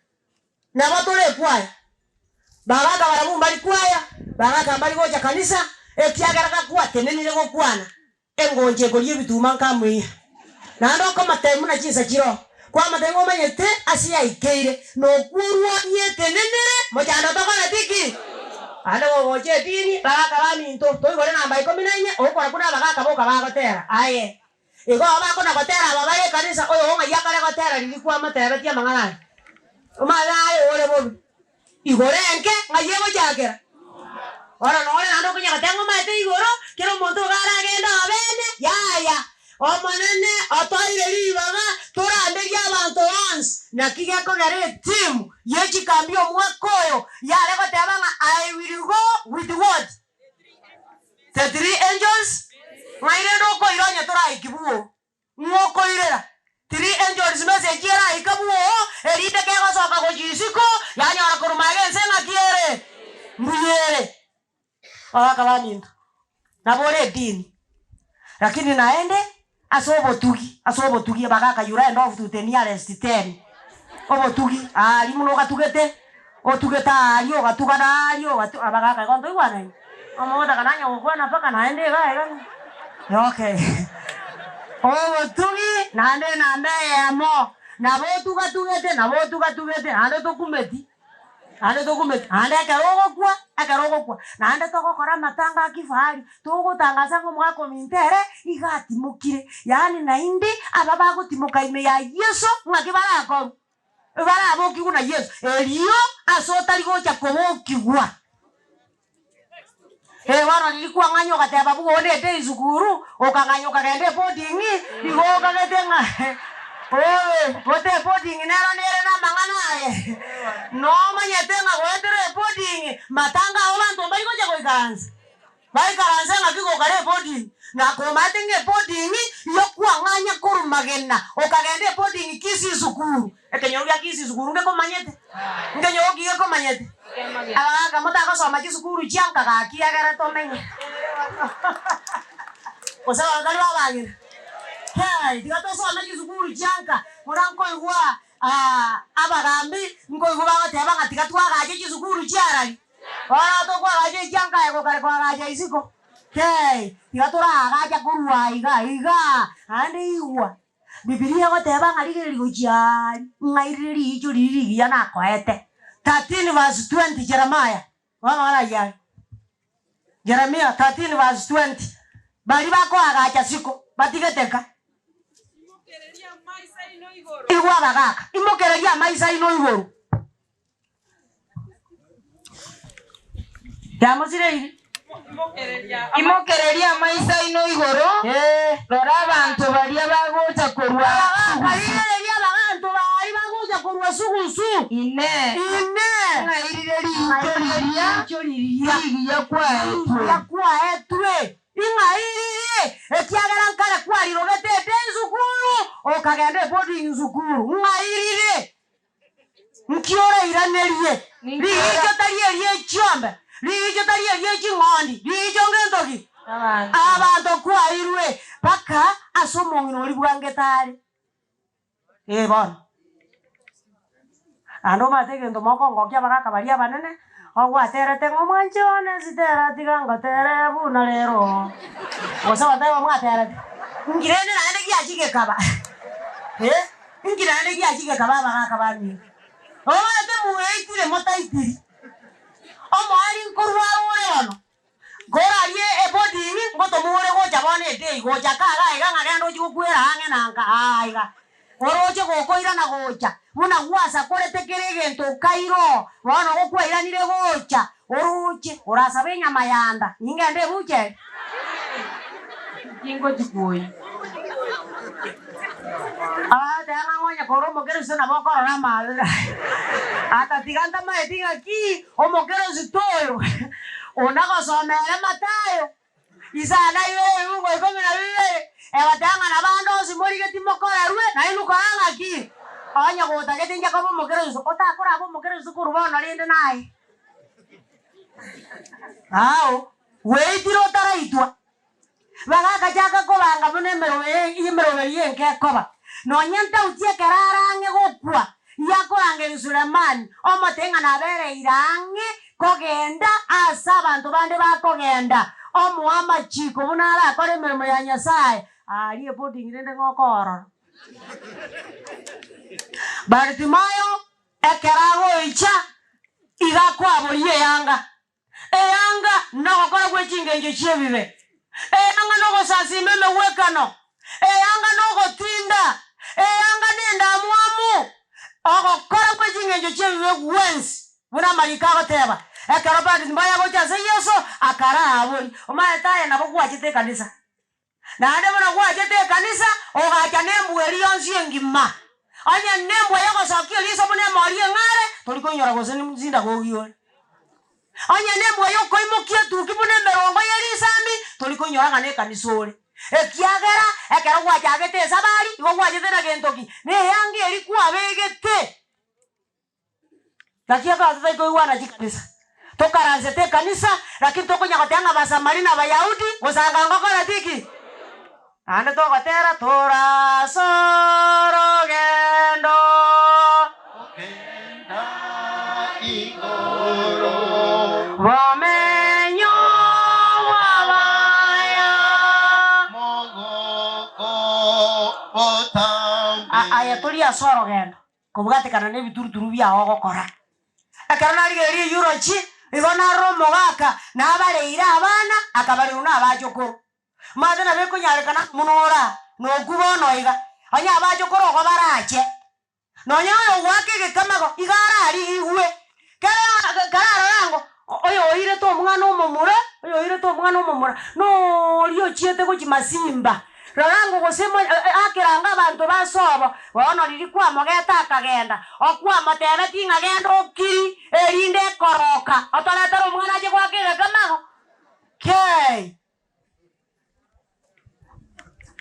S3: Nabo tore ekwaya. Bagaka barabwo mbari kwaya, bagaka mbari gocha kanisa, ekiagera gakwatenenire gokwana, engoncho ekoria ebituma nkamoiya. Naende okomatebia buna chinsa chiroo, kwamatebia ng'a omanyete ase yaikeire, na okwo orwanie etenenere, mochando tokoreti ki? Naende gogocha edini, bagaka baminto, toigore namba ikomi na inye, ogokora buna abagaka boka bagotera. Aye, Igo bakona gotera aba bare ekanisa, oyo ng'ai akare gotera riria kwamotebetie amang'ana aya? Omanye aye ore bobe. Igoro enke ng'ai egochakera? Bono nore naende okonya goteba ng'a omaete igoro, kera omonto iga aragende obene, yaya. Omonene otoire ribaga toranderie abanto bonsi. Naki gekogera etimu ye chikambi omwaka oyo yare goteba ng'a I will go with what? The three angels, ng'ai rende okoira onye toraiki bwoo? Ng'o okoirera? Three angels message eraike bwoo, erinde kegosoka gochia isiko, yanyora korwa magega ense ng'aki ere? Mbuya ere. Abagaka baminto, nabo ore edini, lakini naende ase obotugi, ase obotugi abagaka you round off to the nearest ten, obotugi aria buna ogatugete, otugete aria ogatuga na aria ogatu abagaka igo ntoigwanaini? Omogotaka nanye gokwana mpaka naende iga iga okay obotugi naende enamba eyemo, nabo otugatugete nabo otugatugete naende otokumeti. Naende tokumeti, naende ekero ogokwa, ekero ogokwa, naende togokora amatanga a kifahari, togotangasa ng'a omogaka ominto ere iga atimokire. Yaani naende aba bagotimoka ime ya Yeso ng'aki barakorwe? Barabokigwe na Yeso. Erio ase otari gocha kobokigwa. Ee bono riria kwang'anya ogateba buna onde esukuru, okang'anya okagenda eboarding, igo okagete ng'a obe gote eboarding nero nere namang'ana aye. Nomanyete ng'a goetera eboarding, matanga ao abanto mbari gocha goikaransa. Baikaranse ng'aki gokare eboarding, na komaete ng'a eboarding yokwang'anya korwa magena okagenda eboarding Kisii sukuru. Ekenyoro gia Kisii sukuru ngekomanyete? Nkenyoro ki gekomanyete? Abagaka motagosoma chisukuru chia nka gaki egere tomenye. Gose abagaka babang'ina. Hey, tiga tosome chisukuru chia nka buna nkoigwa abagambi nkoigwa bagoteba ng'a tiga twagache chisukuru chia arari. Bono tokoagacha echia nka aye gokare koagacha isiko. Kei, tiga toraagacha korwa aiga igaa, naende igwa, Bibilia egoteba ng'a rigereria gochia aaria, ng'airire riicho riria rigiya nakoete. 13 verse 20 Jeremiah, bono orayia are. Jeremia 13 verse 20, Baria bakoagacha siko, batigete nka. Igwa abagaaka, imokereria amaiso aino igoro. Yamosireiri.
S4: Imokereria amaiso aino igoro, rora abanto baria bagocha korwa sugusu.
S3: Rigereria abanto baria bagocha korwa sugusu.
S4: Inee!
S3: Inee!
S4: Ng'airire riicho riria rigiya
S3: kwaetwe? Ing'airire, ekiagera nkare kwarirogete ede ensukuru, okagenda eboarding sukuru. Ng'airire. Nki orairanerie? Riicho tari erie chiombe, riicho tari erie ching'ondi, riicho ngento ki? Abanto kwairwe mpaka ase omong'ina oria bwangete are. Ee bono. Naende omanyete egento mokongokia abagaka baria abanene, ogwaterete ng'a omwanchi one Esitera tiga ngotere buna rero. Gose goteba mwaterete? Nki rende naende giachia gekaba? Eh. Inki naende giachia gekaba abagaaka bamino? Omanyete mweitire motaitiri. Omoerio nkorwara ore bono, nkorarie eboding, ngotomwa ore gocha bono edei, gocha kaga aiga ng'a genda ochie gokwera ang'e na nka aa aiga. Oroche gokoirana gocha, buna gwasakorete kera egento okaira oo, bono gokwairanire gocha, oroche orasabe enyama yanda, ningende ebucha ere?
S4: Tingochi kwoyia.
S3: Agateba ng'a onye kore omokeresito nabo okorora amaabera. Atatiga ntamaeti ng'aki omokeresito oyo onagosoma ere Mathayo isano ibere ebiungo ikomi na bibere, egoteba ng'a nabo ande onsi morigeti mokorerwe, nainwe kora ng'aki? Onye gotagete inche koba omokeresito, otakorabe omokeresito korwa bono rende naye. Ao, gweitire otaraitwa. Bagachaka kobanga buna emeroberi y'enka ekoba. Nonya ntauti ekero are ang'e gokwa, yakorangeria Sulemani, omote ng'a nabereire ang'e kogenda aase abanto bande bakogenda, omoe amachiko buna arakore emeremo ya Nyasae. Aaria eboarding rende ng'a okoorora. Baritimayo ekero agoicha, iga akwaboria eyanga. Eanga nogokora gwe chingencho chi'ebibe, eanga nogosasiima emegwekano, eanga nogotinda, eanga nendamwamu, ogokora gwe chingencho chi'ebibe gwensi, buna amariko agoteba. Ekero Bartimayo agocha ase Yeso, akaraboria, Omanyete aye nabo gwachete ekanisa? Naende buna gwachete ekanisa, ogacha nembwa eria yonsi engima. Onye nembwa y'ogosokia eriso buna emori eng'are, tori koinyora gose nesindagogi ore. Onye nembwa y'okoimokia etuki buna emerongo ye risambi, tori koinyora ng'a nekanisa ore. Ekiagera ekero gwachagete esabari, igo gwachete na gento ki? Neyanga eria kwabegete. Naki ekero totari koigwana chikanisa, tokaransete ekanisa, lakini tokonya goteba ng'a Abasamari na Abayahudi gosanga ngokoreti ki? Naende togotera torasorogendo.
S6: Kogenda igoro.
S3: Bomenyo bw'abaya.
S6: Mogoko botambe.
S3: Aye tori ase orogendo. Kobwatekana nebituruturu biao ogokora. Ekero narigereria eulogy, igo narora omogaka nabareire abana, akabarerwa nabachokoro. Omanyete nabo ekonyarekana ng'a buna ore aa, nokwo bono iga, onye abachokoro ogo barache, nonya oyo ogoaka egekamago iga ararigigwe, kera kararore ango oyo oirete omwana omomura, oyo oirete omwana omomura, noooria ochiete gochia masimba, rora ango gose mo akera ango abanto ba sobo, bono riria kwamogete akagenda, okwamotebetie ng'a genda okiri, erinde ekoroka, otoretere omwana ache goaka egekamago? Kei!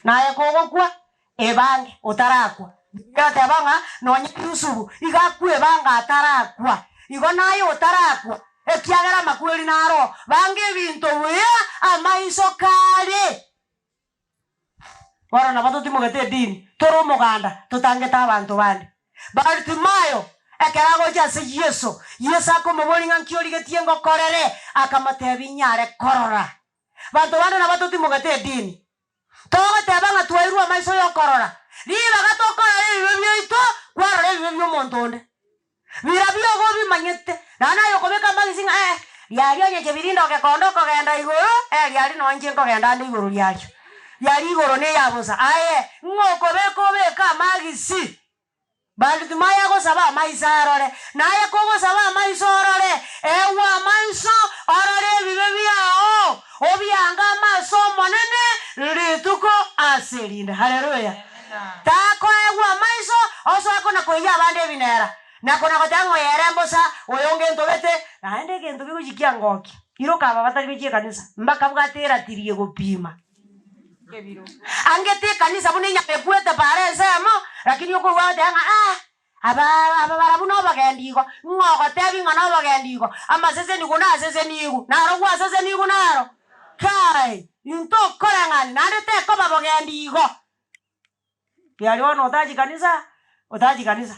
S3: Naye kogokwa, ebange otarakwa. Bibilia egoteba ng'a nonya Yusufu iga akwebanga atarakwa, igo naye otarakwa, ekiagera amakweri naro, banga ebinto buya amaiso kare. Bono nabo totimogete edini, tore omoganda, totangete abanto bande. Bartimayo, ekero agocha ase Yeso, Yeso akomoboria ng'a nki origetie ngokorere? Akamotebia, Inyare korora. Banto bande nabo totimogete edini. Togoteba ng'a twairwe amaiso y'okorora, ribaga tokorora ebibe biaito, kwarora ebibe bi'omonto onde. Birabio igo obimanyete, naende aye okobeka amagisi ng'a ee, riaria onye chebirinda ogekonda okogenda igoro, ee riaria nonya inche nkogenda ande igoro riario. Riaria igoro neya bosa. Aye, ng'a okobeka obeke amagisi. Baritimayo agosaba amaiso arore, na aye kogosaba amaiso orore, ewa amaiso orore ebibe biao, obiange amaso Omonene rituko ase erinde. Haleluya! Takoegwa amaiso osoe kona koiyia abande ebinera, na kona goteba ng'a oyo ere mbosa, oyo ngentobete. Naende egento kegochikia ngokia, iroka aba batari gochia ekanisa, mbakabwate eratiri egopima. Angete ekanisa buna enyama ekwete paara ensemo, lakini okoigwa agoteba ng'a ah, aba aba barabwo nobogendi igo. Ng'o ogotebi ng'a nobogendi igo? Amasesenigu nasesenigu, naro gwasesenigu naro? Kai, intokoreng'ani, naende tekoba bogendi igo. Riaria bono otachi kanisa, otachi kanisa,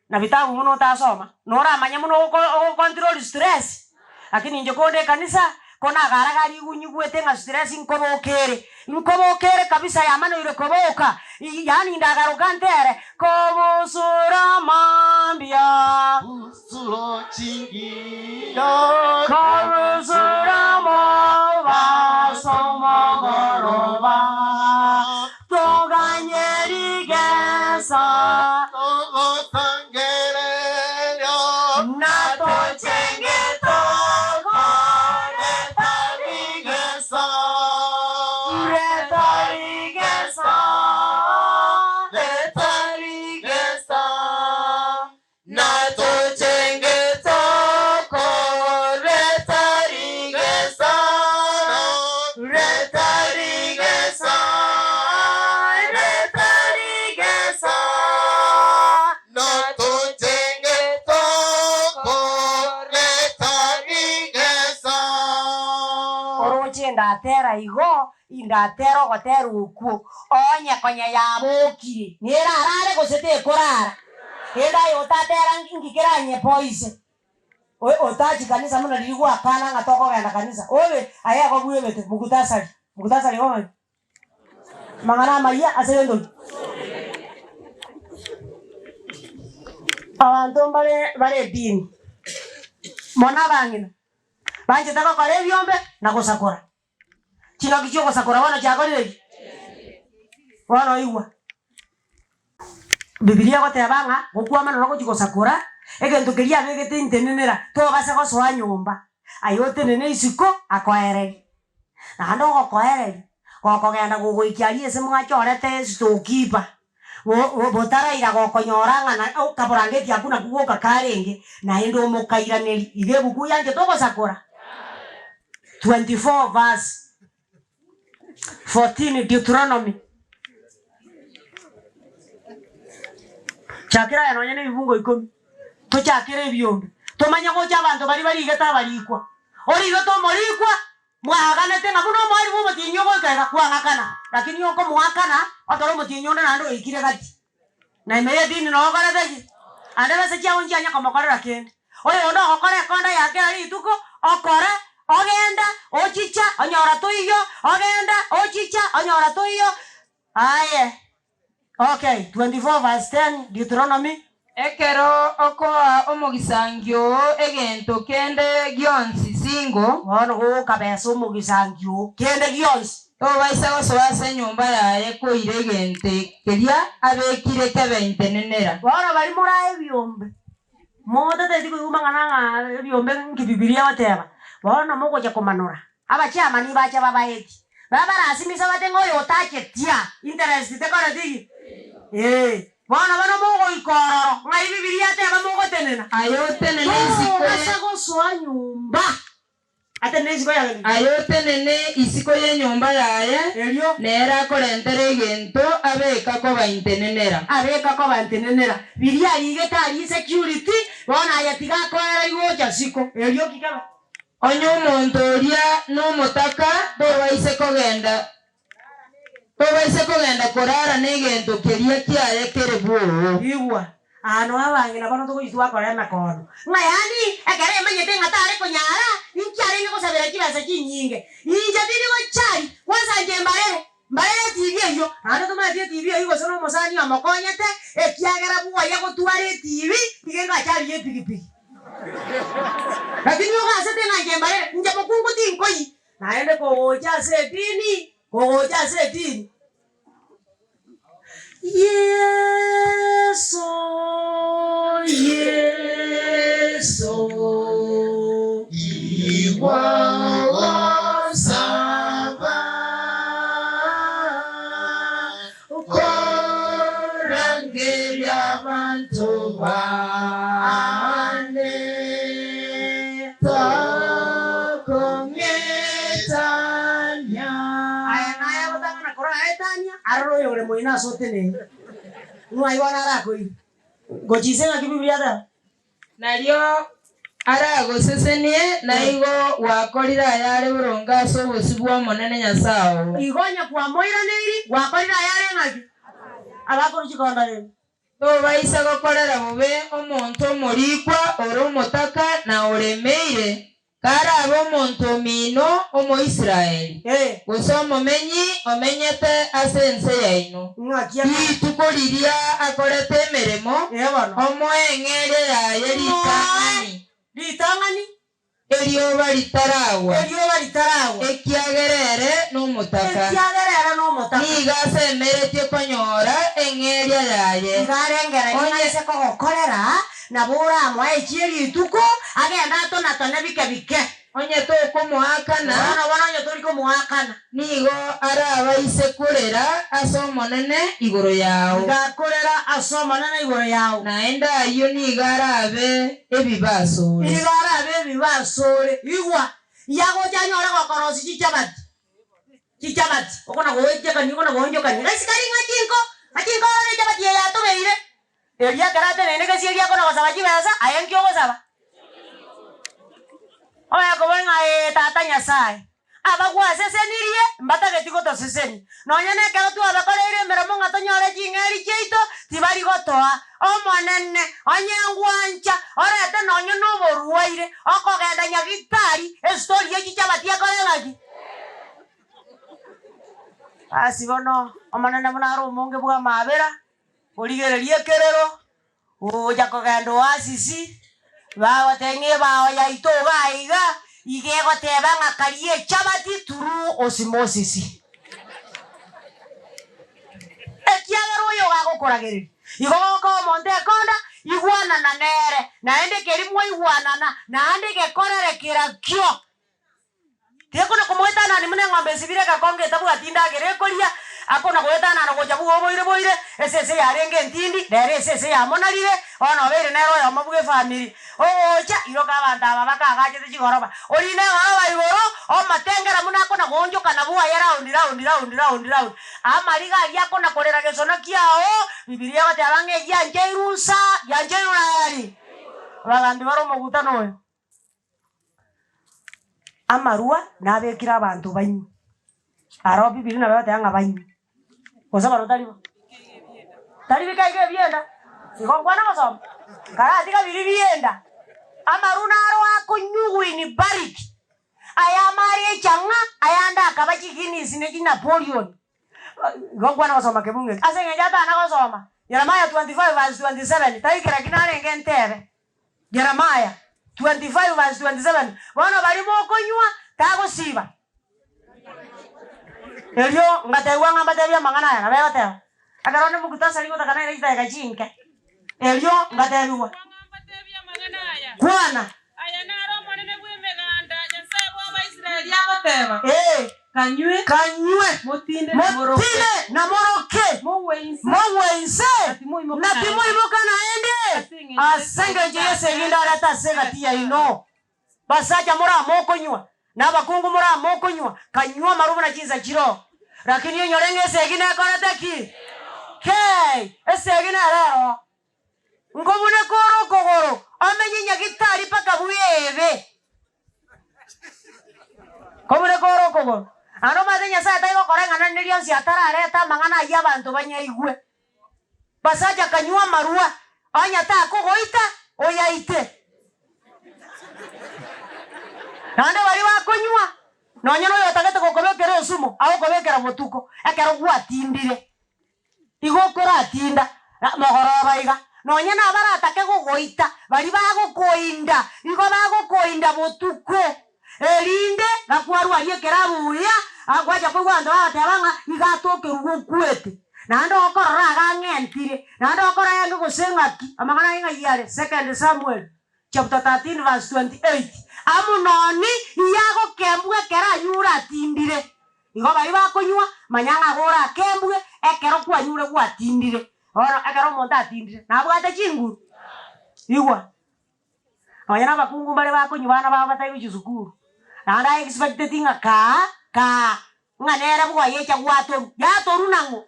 S3: na vitabu buna otasoma, noramanye buna ogoko ogocontrol stress, lakini inche konde ekanisa, ko nagara gari nyigwete ng'a stress nkoboka ere, nkoboka ere kabisa yamanoire koboka, yaani ndagaroka ntere, kobusura mambia.
S6: Busuro chingiya.
S3: Kobusura mobaso mogoroba. Toganye rigesa.
S6: Togosangereria.
S3: Na tochenge
S6: Tokoreta rigesa.
S3: Reta rigesa.
S6: Reta rigesa. Na tochenge tokoreta rigesa. Reta rigesa. Reta rigesa. Na tochenge tokoreta rigesa.
S3: Oroche ndatera igo, indatera ogotera okwo, onye konya yabokire, nerarare gose tekorara. Rende aye otatera nki keranyepoise? Otachi kanisa buna riria gwakana ng'a tokogenda kanisa, obe aye igo bwebete mugutasari, mugutasari igo ng'aki? Amang'ana amayia ase gento ki? Abanto mbare bare edini, mono abang'ina, banchete gokora ebiombe na gosakora. Chingaki chi'ogosakora bono chiakorire ki? Bono oigwa. Bibilia egoteba ng'a gokwama noro gochia gosakora, egento keria abegete intenenera tobasa gosoa nyomba, aye otenene isiko akoererie. Naende ogokoereria, gokogenda gogoikia aria ase mwachorete storekeeper, botaraira gokonyora ng'a na kaborangeti akwo nakwo goka karenge, naende omokairanerie. Iga ebuku yanchete ogosakora 24 verse 14 Deuteronomy. Chakera aya nonye na ebibungo ikomi, tochakere ebiombe, tomanye gocha abanto baria barigete abarikwa. Origete omorikwa, Mwaaganete ng'a buna omoerio bw'omotienyi ogoika iga kwang'akana, lakini okomoakana ekero omotienyi onde naende oikire gati. Na ime y'edini noo okorete ki? Ande besa chiao nchianya komokorera kende. Oyonde ogokora ekonda ya kera rituko, okora, ogenda, ochicha, onyora toiyo, ogenda, ochicha, onyora toiyo. Aye. Okay, 24 verse 10, Deuteronomy.
S4: Ekero okoa omogisangio oo egento kende gionsi singo.
S3: Bono gokabesa omogisangio oo kende gionsi.
S4: Tobaisa gosoa ase enyomba yaye koira egento keria abekire kebe intenenera.
S3: Bono baria morae ebiombe, motateti koigwa mang'ana ng'a ebiombe nki Bibilia egoteba, bono mogocha komanora. Abachiamani bacha babaetie, babarasimise bate ng'a oyo otachetia interest tekoreti ki? Ee, bono bono mogoika ororo, ng'ai Bibilia eteba mogotenena?
S4: Aye otenene isiko ye.
S3: Tobasa gosoa nyomba. Atenene isiko ya gento ki?
S4: Aye otenene isiko y'enyomba yaye,
S3: Erio.
S4: nere akorentere egento abeka koba intenenera.
S3: Abeka koba intenenera. Biria arigete aria security, bono aye tiga akoera igocha siko. Erio ki kebe?
S4: Onye omonto oria nomotaka, tobaise kogenda, tobaise kogenda korara negento keria kiaye kere bwoo.
S3: Igwa! Aa noo abang'ina bono togochia twakora emekono, ng'a yaani ekero emanyete ng'a tare konyara, inki arenge gosabera chibesa chinyinge? Inche tindi gochari, kwanza inche mbarere, mbarere etibi eyio. Naende tomanyeti etibi eyio gose nomosani omokonyete, ekiagera bwoye gotwara etibi, iga engachari ya epigipigi. Lakini ogasete ng'a inche mbarere, inche mokungu tinkoyi. Naende kogocha ase edini, kogocha ase edini. Yeso, Yeso.
S6: Igwa gosaba korangeria abanto bane tokong'etania.
S3: Aya naye agotang'ana koraetania, arore oyore moino ase oteneine. Ng'ai bono arakoire? Gochia inse ng'aki Biblia eteba?
S4: Nario aragosesenie, na igo gwakorire ayare boronge ase obosio bw'Omonene Nyasae oo.
S3: Igo onye kwamoiraneiri, gwakorire ayare ng'aki? Abakorwa chikondo rende.
S4: Tobaisa gokorera bobe omonto omorikwa ore omotaka na oremeire, karabe omonto omino Omoisraeli, gose omomenyi omenyete ase ense yaino. Rituko riria akorete emeremo, omoe eng'eria yaye ritang'ani. Erioba ritaragwa.
S3: Erioba ritaragwa.
S4: Ekiagera ere nomotaka.
S3: Ekiagera ere nomotaka.
S4: Nigo asemeretie konyora eng'eria yaye.
S3: Igo arengererie ng'a ase kogokorera, nabo oramoe echie rituko, agende atonatone bike bike.
S4: Onye tokomoakana.
S3: Bono bono onye tori komoakana.
S4: Nigo arabaise korera ase Omonene igoro yao.
S3: Nigo akorera ase Omonene igoro yao.
S4: Naende ayio nigo arabe ebibe asore.
S3: Nigo arabe ebibe asore. Igwa, yagocha anyore gokorosia chichabati, chichabati, okona-goechekania, okona-goonchokania, gaisikari ng'a chinko, ng'a chinko orore echabati eye yatobeire. Erio ekero ateneine gesieri akona-gosaba chibesa, aye nki ogosaba? Oye kobori ng'a ee, Tata Nyasae, Aba gwasesenirie mbatageti gotosesenia. Nonya nekero twabakoreire emeremo ng'a tonyore ching'eri chiaito, tibari gotoa. Omonene, onye ngwancha, orete nonya noborwaire, okogenda nyagitari, estori ye chichabati ekore ng'aki? Ase bono, Omonene buna are omonge bw'amaabera, origererie ekerero, Gocha kogenda oasisi, bagoteba ng'a ebao yaito iga aiga, iga egoteba ng'a karia echabati through osmosis. Ekiagera oyo iga agokoragereria, igo gokoa omonto ekonda, igwanana nere, naende keria mwaigwanana, naende gekorere kerakio. Tikona komoetanani buna eng'ombe esibire egakonga etabwati ndagera ekoria, akona goetanana gocha buna oboire boire, esese yarenge entindi, rero esese yamonarire, bono obeire nere oyomo bw'efamiri. Ogocha, iroka abanto aba bakaagachete chigoroba, orine egoroba igoro, omotengera buna akona goonchoka nabwo aye round round round round round. Amariga aria akona korera gesona kiao, Bibilia egoteba ng'a egiancheirwe nsa, giancheirwe nayari? Abagambi bare omogutano oyo. Amarwa nabekire abanto banywe, aro Bibilia nabo egoteba ng'a banywe, gose bono tari bo? Tari bika iga ebienda? Igo nkwana gosoma? Karatiga biria bienda, amarwa naro akonyugwa in bulk, aya amare echang'a, ayande akaba chiguinness ne chinapoleon. Igo nkwana gosoma kebungo eke, ase eng'encho atana gosoma Jeremiah 25 verse 27, taikera ki narenge ntebe. Jeremiah 25 verse 27, Bono baria mokonywa tagosiba. Erio ngatebiwa ng'a mbatebie amang'ana aya, nabo egoteba, ekero onde muktasari gotaka naire chidakika chinke. Erio ngatebiwa, Kwana.
S7: Aya naro Omonene bw'Emeganda, Nyasae bw'Abaisraeli, agoteba,
S3: Ee,
S7: Kanywe,
S3: kanywe,
S7: motinde na moroke,
S3: motinde na moroke,
S7: mogwe inse,
S3: mogwe inse,
S7: na timoimoka
S3: na
S7: naende,
S3: timoimoka naende,
S7: ase engencho
S3: ase engencho y'esegi ndarete ase egati yaino. Basacha moramokonywa, na abakungu moramokonywa, kanywe amarwa buna chinsa chiroo. Lakini onyore ng'a esegi nekorete ki? Kei! Esegi nere eroo. Nkobuneka ore okogoro, omenye nyagitari mpaka bwebe. Nkobuneka ore okogoro. Naende omanyete Nyasae tari gokora ing'ana rinde rionsi atarareta amang'ana ayio abanto banyaigwe. Basacha kanywa amarwa. Onye takogoita, oyaite. Naende baria bakonywa, nonya noyotagete gokobekera esumo, agokobekera botuko, ekero gwatindire. Igo okoratinda mogoroba iga, nonya nabaratake gogoita, baria bagokoinda, igo bagokoinda botuko, erinde gakwarwaria ekerabu buya, gwacha koigwa abanto bagoteba ng'a iga atokerwe gokwete, naende okorora iga ang'entire, naende okorora yange gose ng'aki, amang'ana aye ng'ai are? Second Samuel chapter 13 verse 28, Amunoni iga agokembwa ekero anyure atindire. Igo baria bakonywa, manya ng'a gorakembwe ekero kwanyure gwatindire. Bono ekero omonto atindire, nabwate chinguru? Igwa, nonya na abakungu mbare bakonywa bana babo batari gochia sukuru, naende aye expecteti ng'a kaa kaa ng'a nere bwoye echa gwatorwa. Yatorwa nang'o?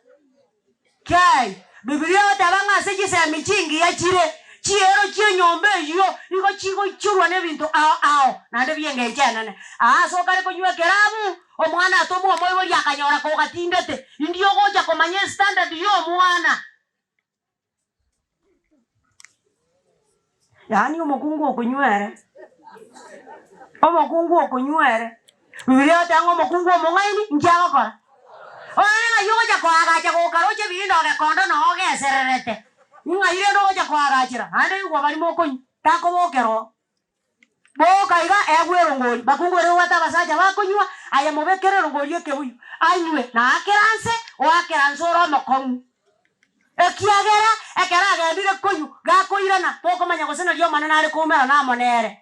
S3: Kei, Bibilia egoteba ng'a ase chisemi chingiya chire, chiero chi'enyomba eyio nigo chigoichorwa n'ebinto ao ao, naende bi'engencho enene. Aa ase okare konywa ekerabu, omwana atomwa omoibori akanyora kogatindete, inki ogocha komanya estandard y'omwana? Yaani omokungu okonywa ere, omokungu okonywa ere, Bibilia egoteba ng'a omokungu omong'aini inki agokora? Oye ng'ai ogocha koagacha gokaroche ebinto ogekondo noo ogesererete, ng'ai rende ogocha koagachera, naende igwa baria mokonywa, takobokera oo. Boka iga egwe erongori, bakungu baria babwate abasacha bakonywa, aye mobekere erongori ekebuyu, anywe, na aakere anse, oakere anse ore omokong'u. Ekiagera ekero agendire konywa, gakoirana, tokomanya gose nario Omonene are koumerana amo nere.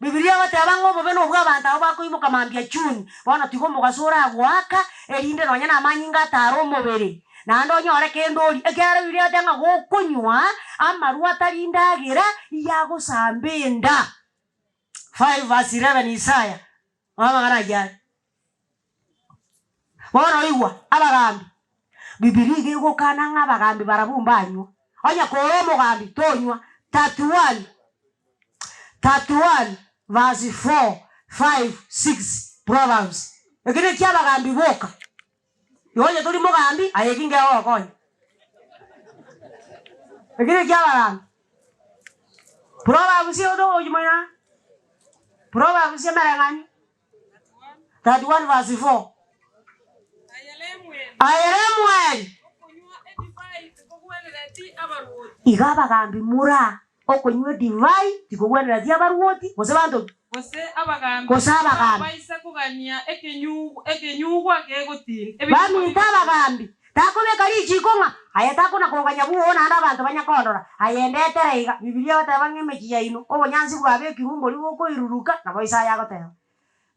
S3: Bibilia egoteba ng'a obobe nobw'abanto abwo bakoimoka mambia chuni, bono tiga omogaso oragoaka, erinde nonya namanyinga atare omobere, Naende onyore kende orie, ekiagera Bibilia egoteba ng'a gokonywa amarwa atari ndagera iyagosamba enda. 5 verse 11 Isaya, amang'ana ayio are. Bono igwa, abagambi, Bibilia iga egokana ng'a abagambi barabwo mbanywa. Onye kore omogambi, tonywa. 31 31 verse 4, 5, 6 Proverbs. Eki nekiabagambi boka. Igo onye tori mogambi, aye eki nkegogokonya. Eki nekiabagambi. Proverbs otogochimanya, Proverbs emereng'anio 31 verse 4. Aye Lemueli, iga abagambi mura Okonywa edivai tikogwenereti abarwoti, gose banto ki?
S7: Gose abagambi
S3: Gose abagambi.
S7: tibabaisa kogania ekenyugwa kegotinda. Ebinyugwa
S3: Baminto abagambi, takobeka richiiko ng'a aye takona koganya bwoo naende abanto banya kondora, aye ndetere iga. Bibilia egoteba ng'a emechie yaino, obonyansi bwabekirwe mbori bokoiruruka, nabo Isaya agoteba.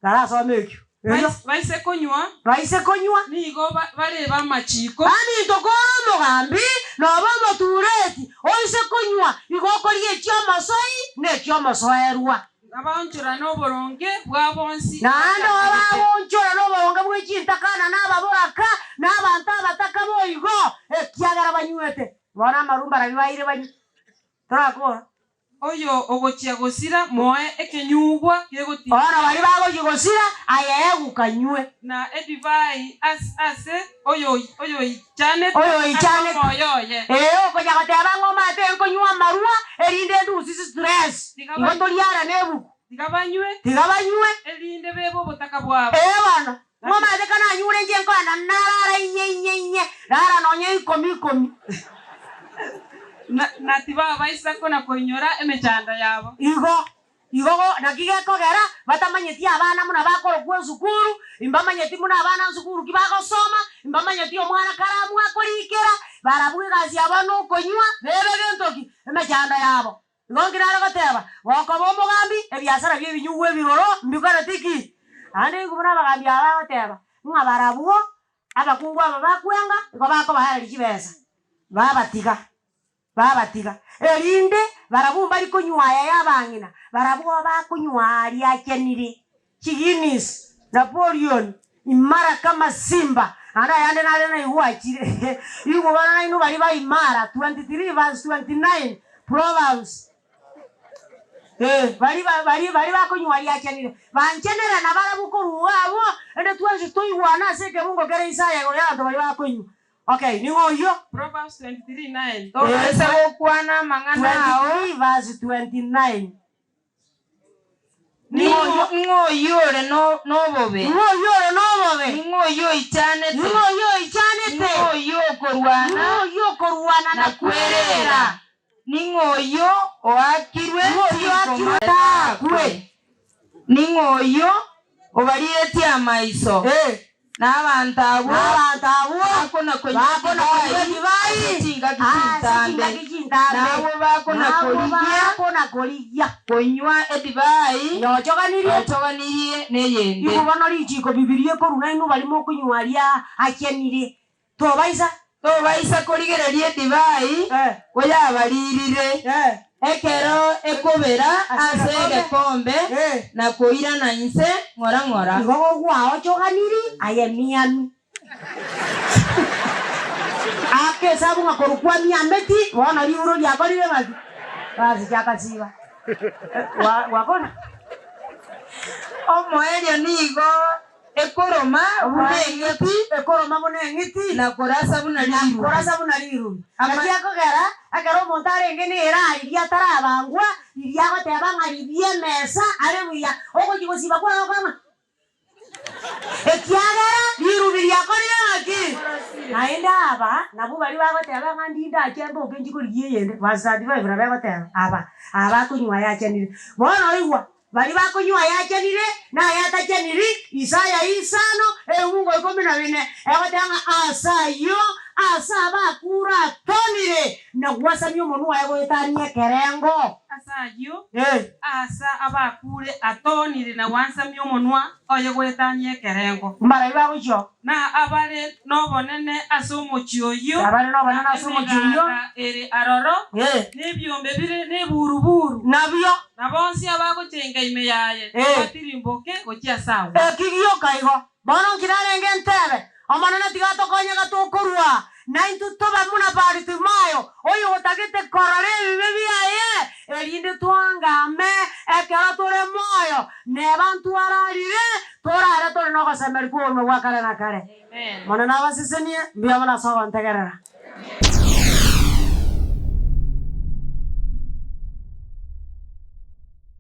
S3: Narasome ekio. Erio.
S7: Baise konywa.
S3: Baise konywa.
S7: Nigo barebe amachiiko.
S3: Baminto kore omogambi, nobe omotureti, oise konywa, igo okoria echi'omosoi na echi'omosoerwa.
S7: Nabaonchorane oboronge bwa bonsi
S3: Naende
S7: abachandegete.
S3: obaonchorane oboronge bwe chintakana na ababoraka, na abanto abataka boigo, ekiagera banywete. Bono amarumba barabwo baire banywe. Torakora.
S7: Oyo ogochia gosira moe ekenyugwa kegotinda.
S3: Bono baria bagochia gosira, aye egukanywe.
S7: Na edivai ase oyoichanete ase omoyo oye.
S3: Ee, okonya goteba ng'a omanyete nkonywa amarwa, erinde ndusie stress. Igo toriara nebuku.
S7: Tiga banywe.
S3: Tiga banywe.
S7: Erinde bebe obotaka bwabo.
S3: Ee bono, ng'a omanyete kananyure inche nkoenda narara inye inye inye, rara nonya ikomi ikomi.
S7: Na, na tibabaisa kona-koinyora emechando yabo.
S3: Igo, igo go, naki gekogera batamanyeti abana buna bakorokwa esukuru, imbamanyeti buna abana nsukuru ki bagosoma, imbamanyeti omwana karamu akorikera, barabwo egasi yabo nokonywa, bebe gento ki? Emechando yabo. Igo nki nare goteba? Gokoba omogambi, ebiasara bi'ebinyugwa ebiroro mbikoreti ki? Naende nigo buna abagambi aba bagoteba, ng'a barabwo Abakungu aba bakwenga igo bakobaereria chibesa, babatiga, babatiga, erinde barabwo mbari konywa aya y'abang'ina, barabwo bakonywa aria achenire, chiGuinness, Napoleon, imara kama simba, naende ayande nare naigwachire, igwe bono nainwe baria ba imara, 23 verse 29, Proverbs. Ee, baria ba, baria, baria bakonywa riachanire, banchenere nabarabwo korwa iga abwo, ende twensi toigwane ase ekebungo kere Isaya igoro y'abanto baria bakonywa. Okay, ning'o oyio?
S7: Proverbs 23:9.
S4: Tobaisa gokwana amang'ana ao.
S3: 23 verse 29.
S4: Ning'o ning'o oyio ore no- nobobe?
S3: Ning'o oyio ore nobobe?
S4: Ning'o oyio oichanete?
S3: Ning'o oyio oichanete?
S4: Ning'o oyio okorwana?
S3: Ning'o oyio okorwana
S4: na kwerera? Ning'o oyio oakirwe
S3: Ning'o oyio oakirwe
S4: chingoma
S3: takwe?
S4: Ning'o oyio obariretie amaiso? Na abanto abwo
S3: Na abanto abwo
S4: bakona-konywa
S3: bakona-konywa
S4: edivai
S3: edivai
S4: ase chingaki
S3: ase
S4: chintambe,
S3: chingaki chintambe,
S4: na abwo
S3: na abwo
S4: bakona-korigia
S3: bakona-korigia
S4: konywa edivai
S3: yochoganirie
S4: yochoganirie neyende.
S3: Igo bono richiko Bibilia ekoruna inwe baria mokonywa aria achenire, tobaisa.
S4: Tobaisa korigereria edivai koyabaririre, ekero ekobera ase egekombe na koirana inse ng'ora ng'ora.
S3: Igo gogwaochoganiri aye miami. Aka esabu ng'a korwa kwa miameti bono riuro riakorire ng'aki? Basi chakasiba. Gwakora.
S4: Omoerio nigo Ekoroma buna eng'iti.
S3: Ekoroma buna eng'iti.
S4: Na korasa buna rirubi.
S3: Na korasa buna rirubi. Naki ekogera, ekero omonto arenge nera riria atarabangwa, riria agoteba ng'a riria emesa are buya, ogochia gosiba kwaye gokora ng'a ekiagera rirubi riakorire ng'aki? Naende aba nabwo baria bagoteba ng'a ndinde ache mboke nchie korigia eyende, verse 35 nabo egoteba, aba aba akonywa ayachenire. Bono oigwa, Baria bakonywa ayachenire na ayatacheniri, Isaya isano, ebimungo ikomi na bine, egoteba ng'a aase ayio aase abakure atonire, na gwasamia omonwa oye goetania ekerengo.
S7: Ase ayio aase abakure atonire na gwansamia omonwa oye goetania ekerengo.
S3: Mbarabwo bagochia oo.
S7: Na abare nobonene ase omochie oyio,
S3: Abare nobonene
S7: na
S3: ase omochie oyio.
S7: emeganda ere aroro, na ebiombe bire neburu-buru.
S3: Nabio.
S7: Na bonsi abagochenga ime yaye batirimboke gochia ase agwo.
S3: Eki gioka igo. Bono nki narenge ntebe, Omonene tiga atokonye gatokorua, naintwe tobe buna Baritimayo, oyotagete korora ebibe biaye, erinde twangame ekero tore moyo, neba ntwararire, torare tore nogosemeria kw'obogima bwa kare na kare. Omonene abasesenie, mbuya mono ase ogontegerera.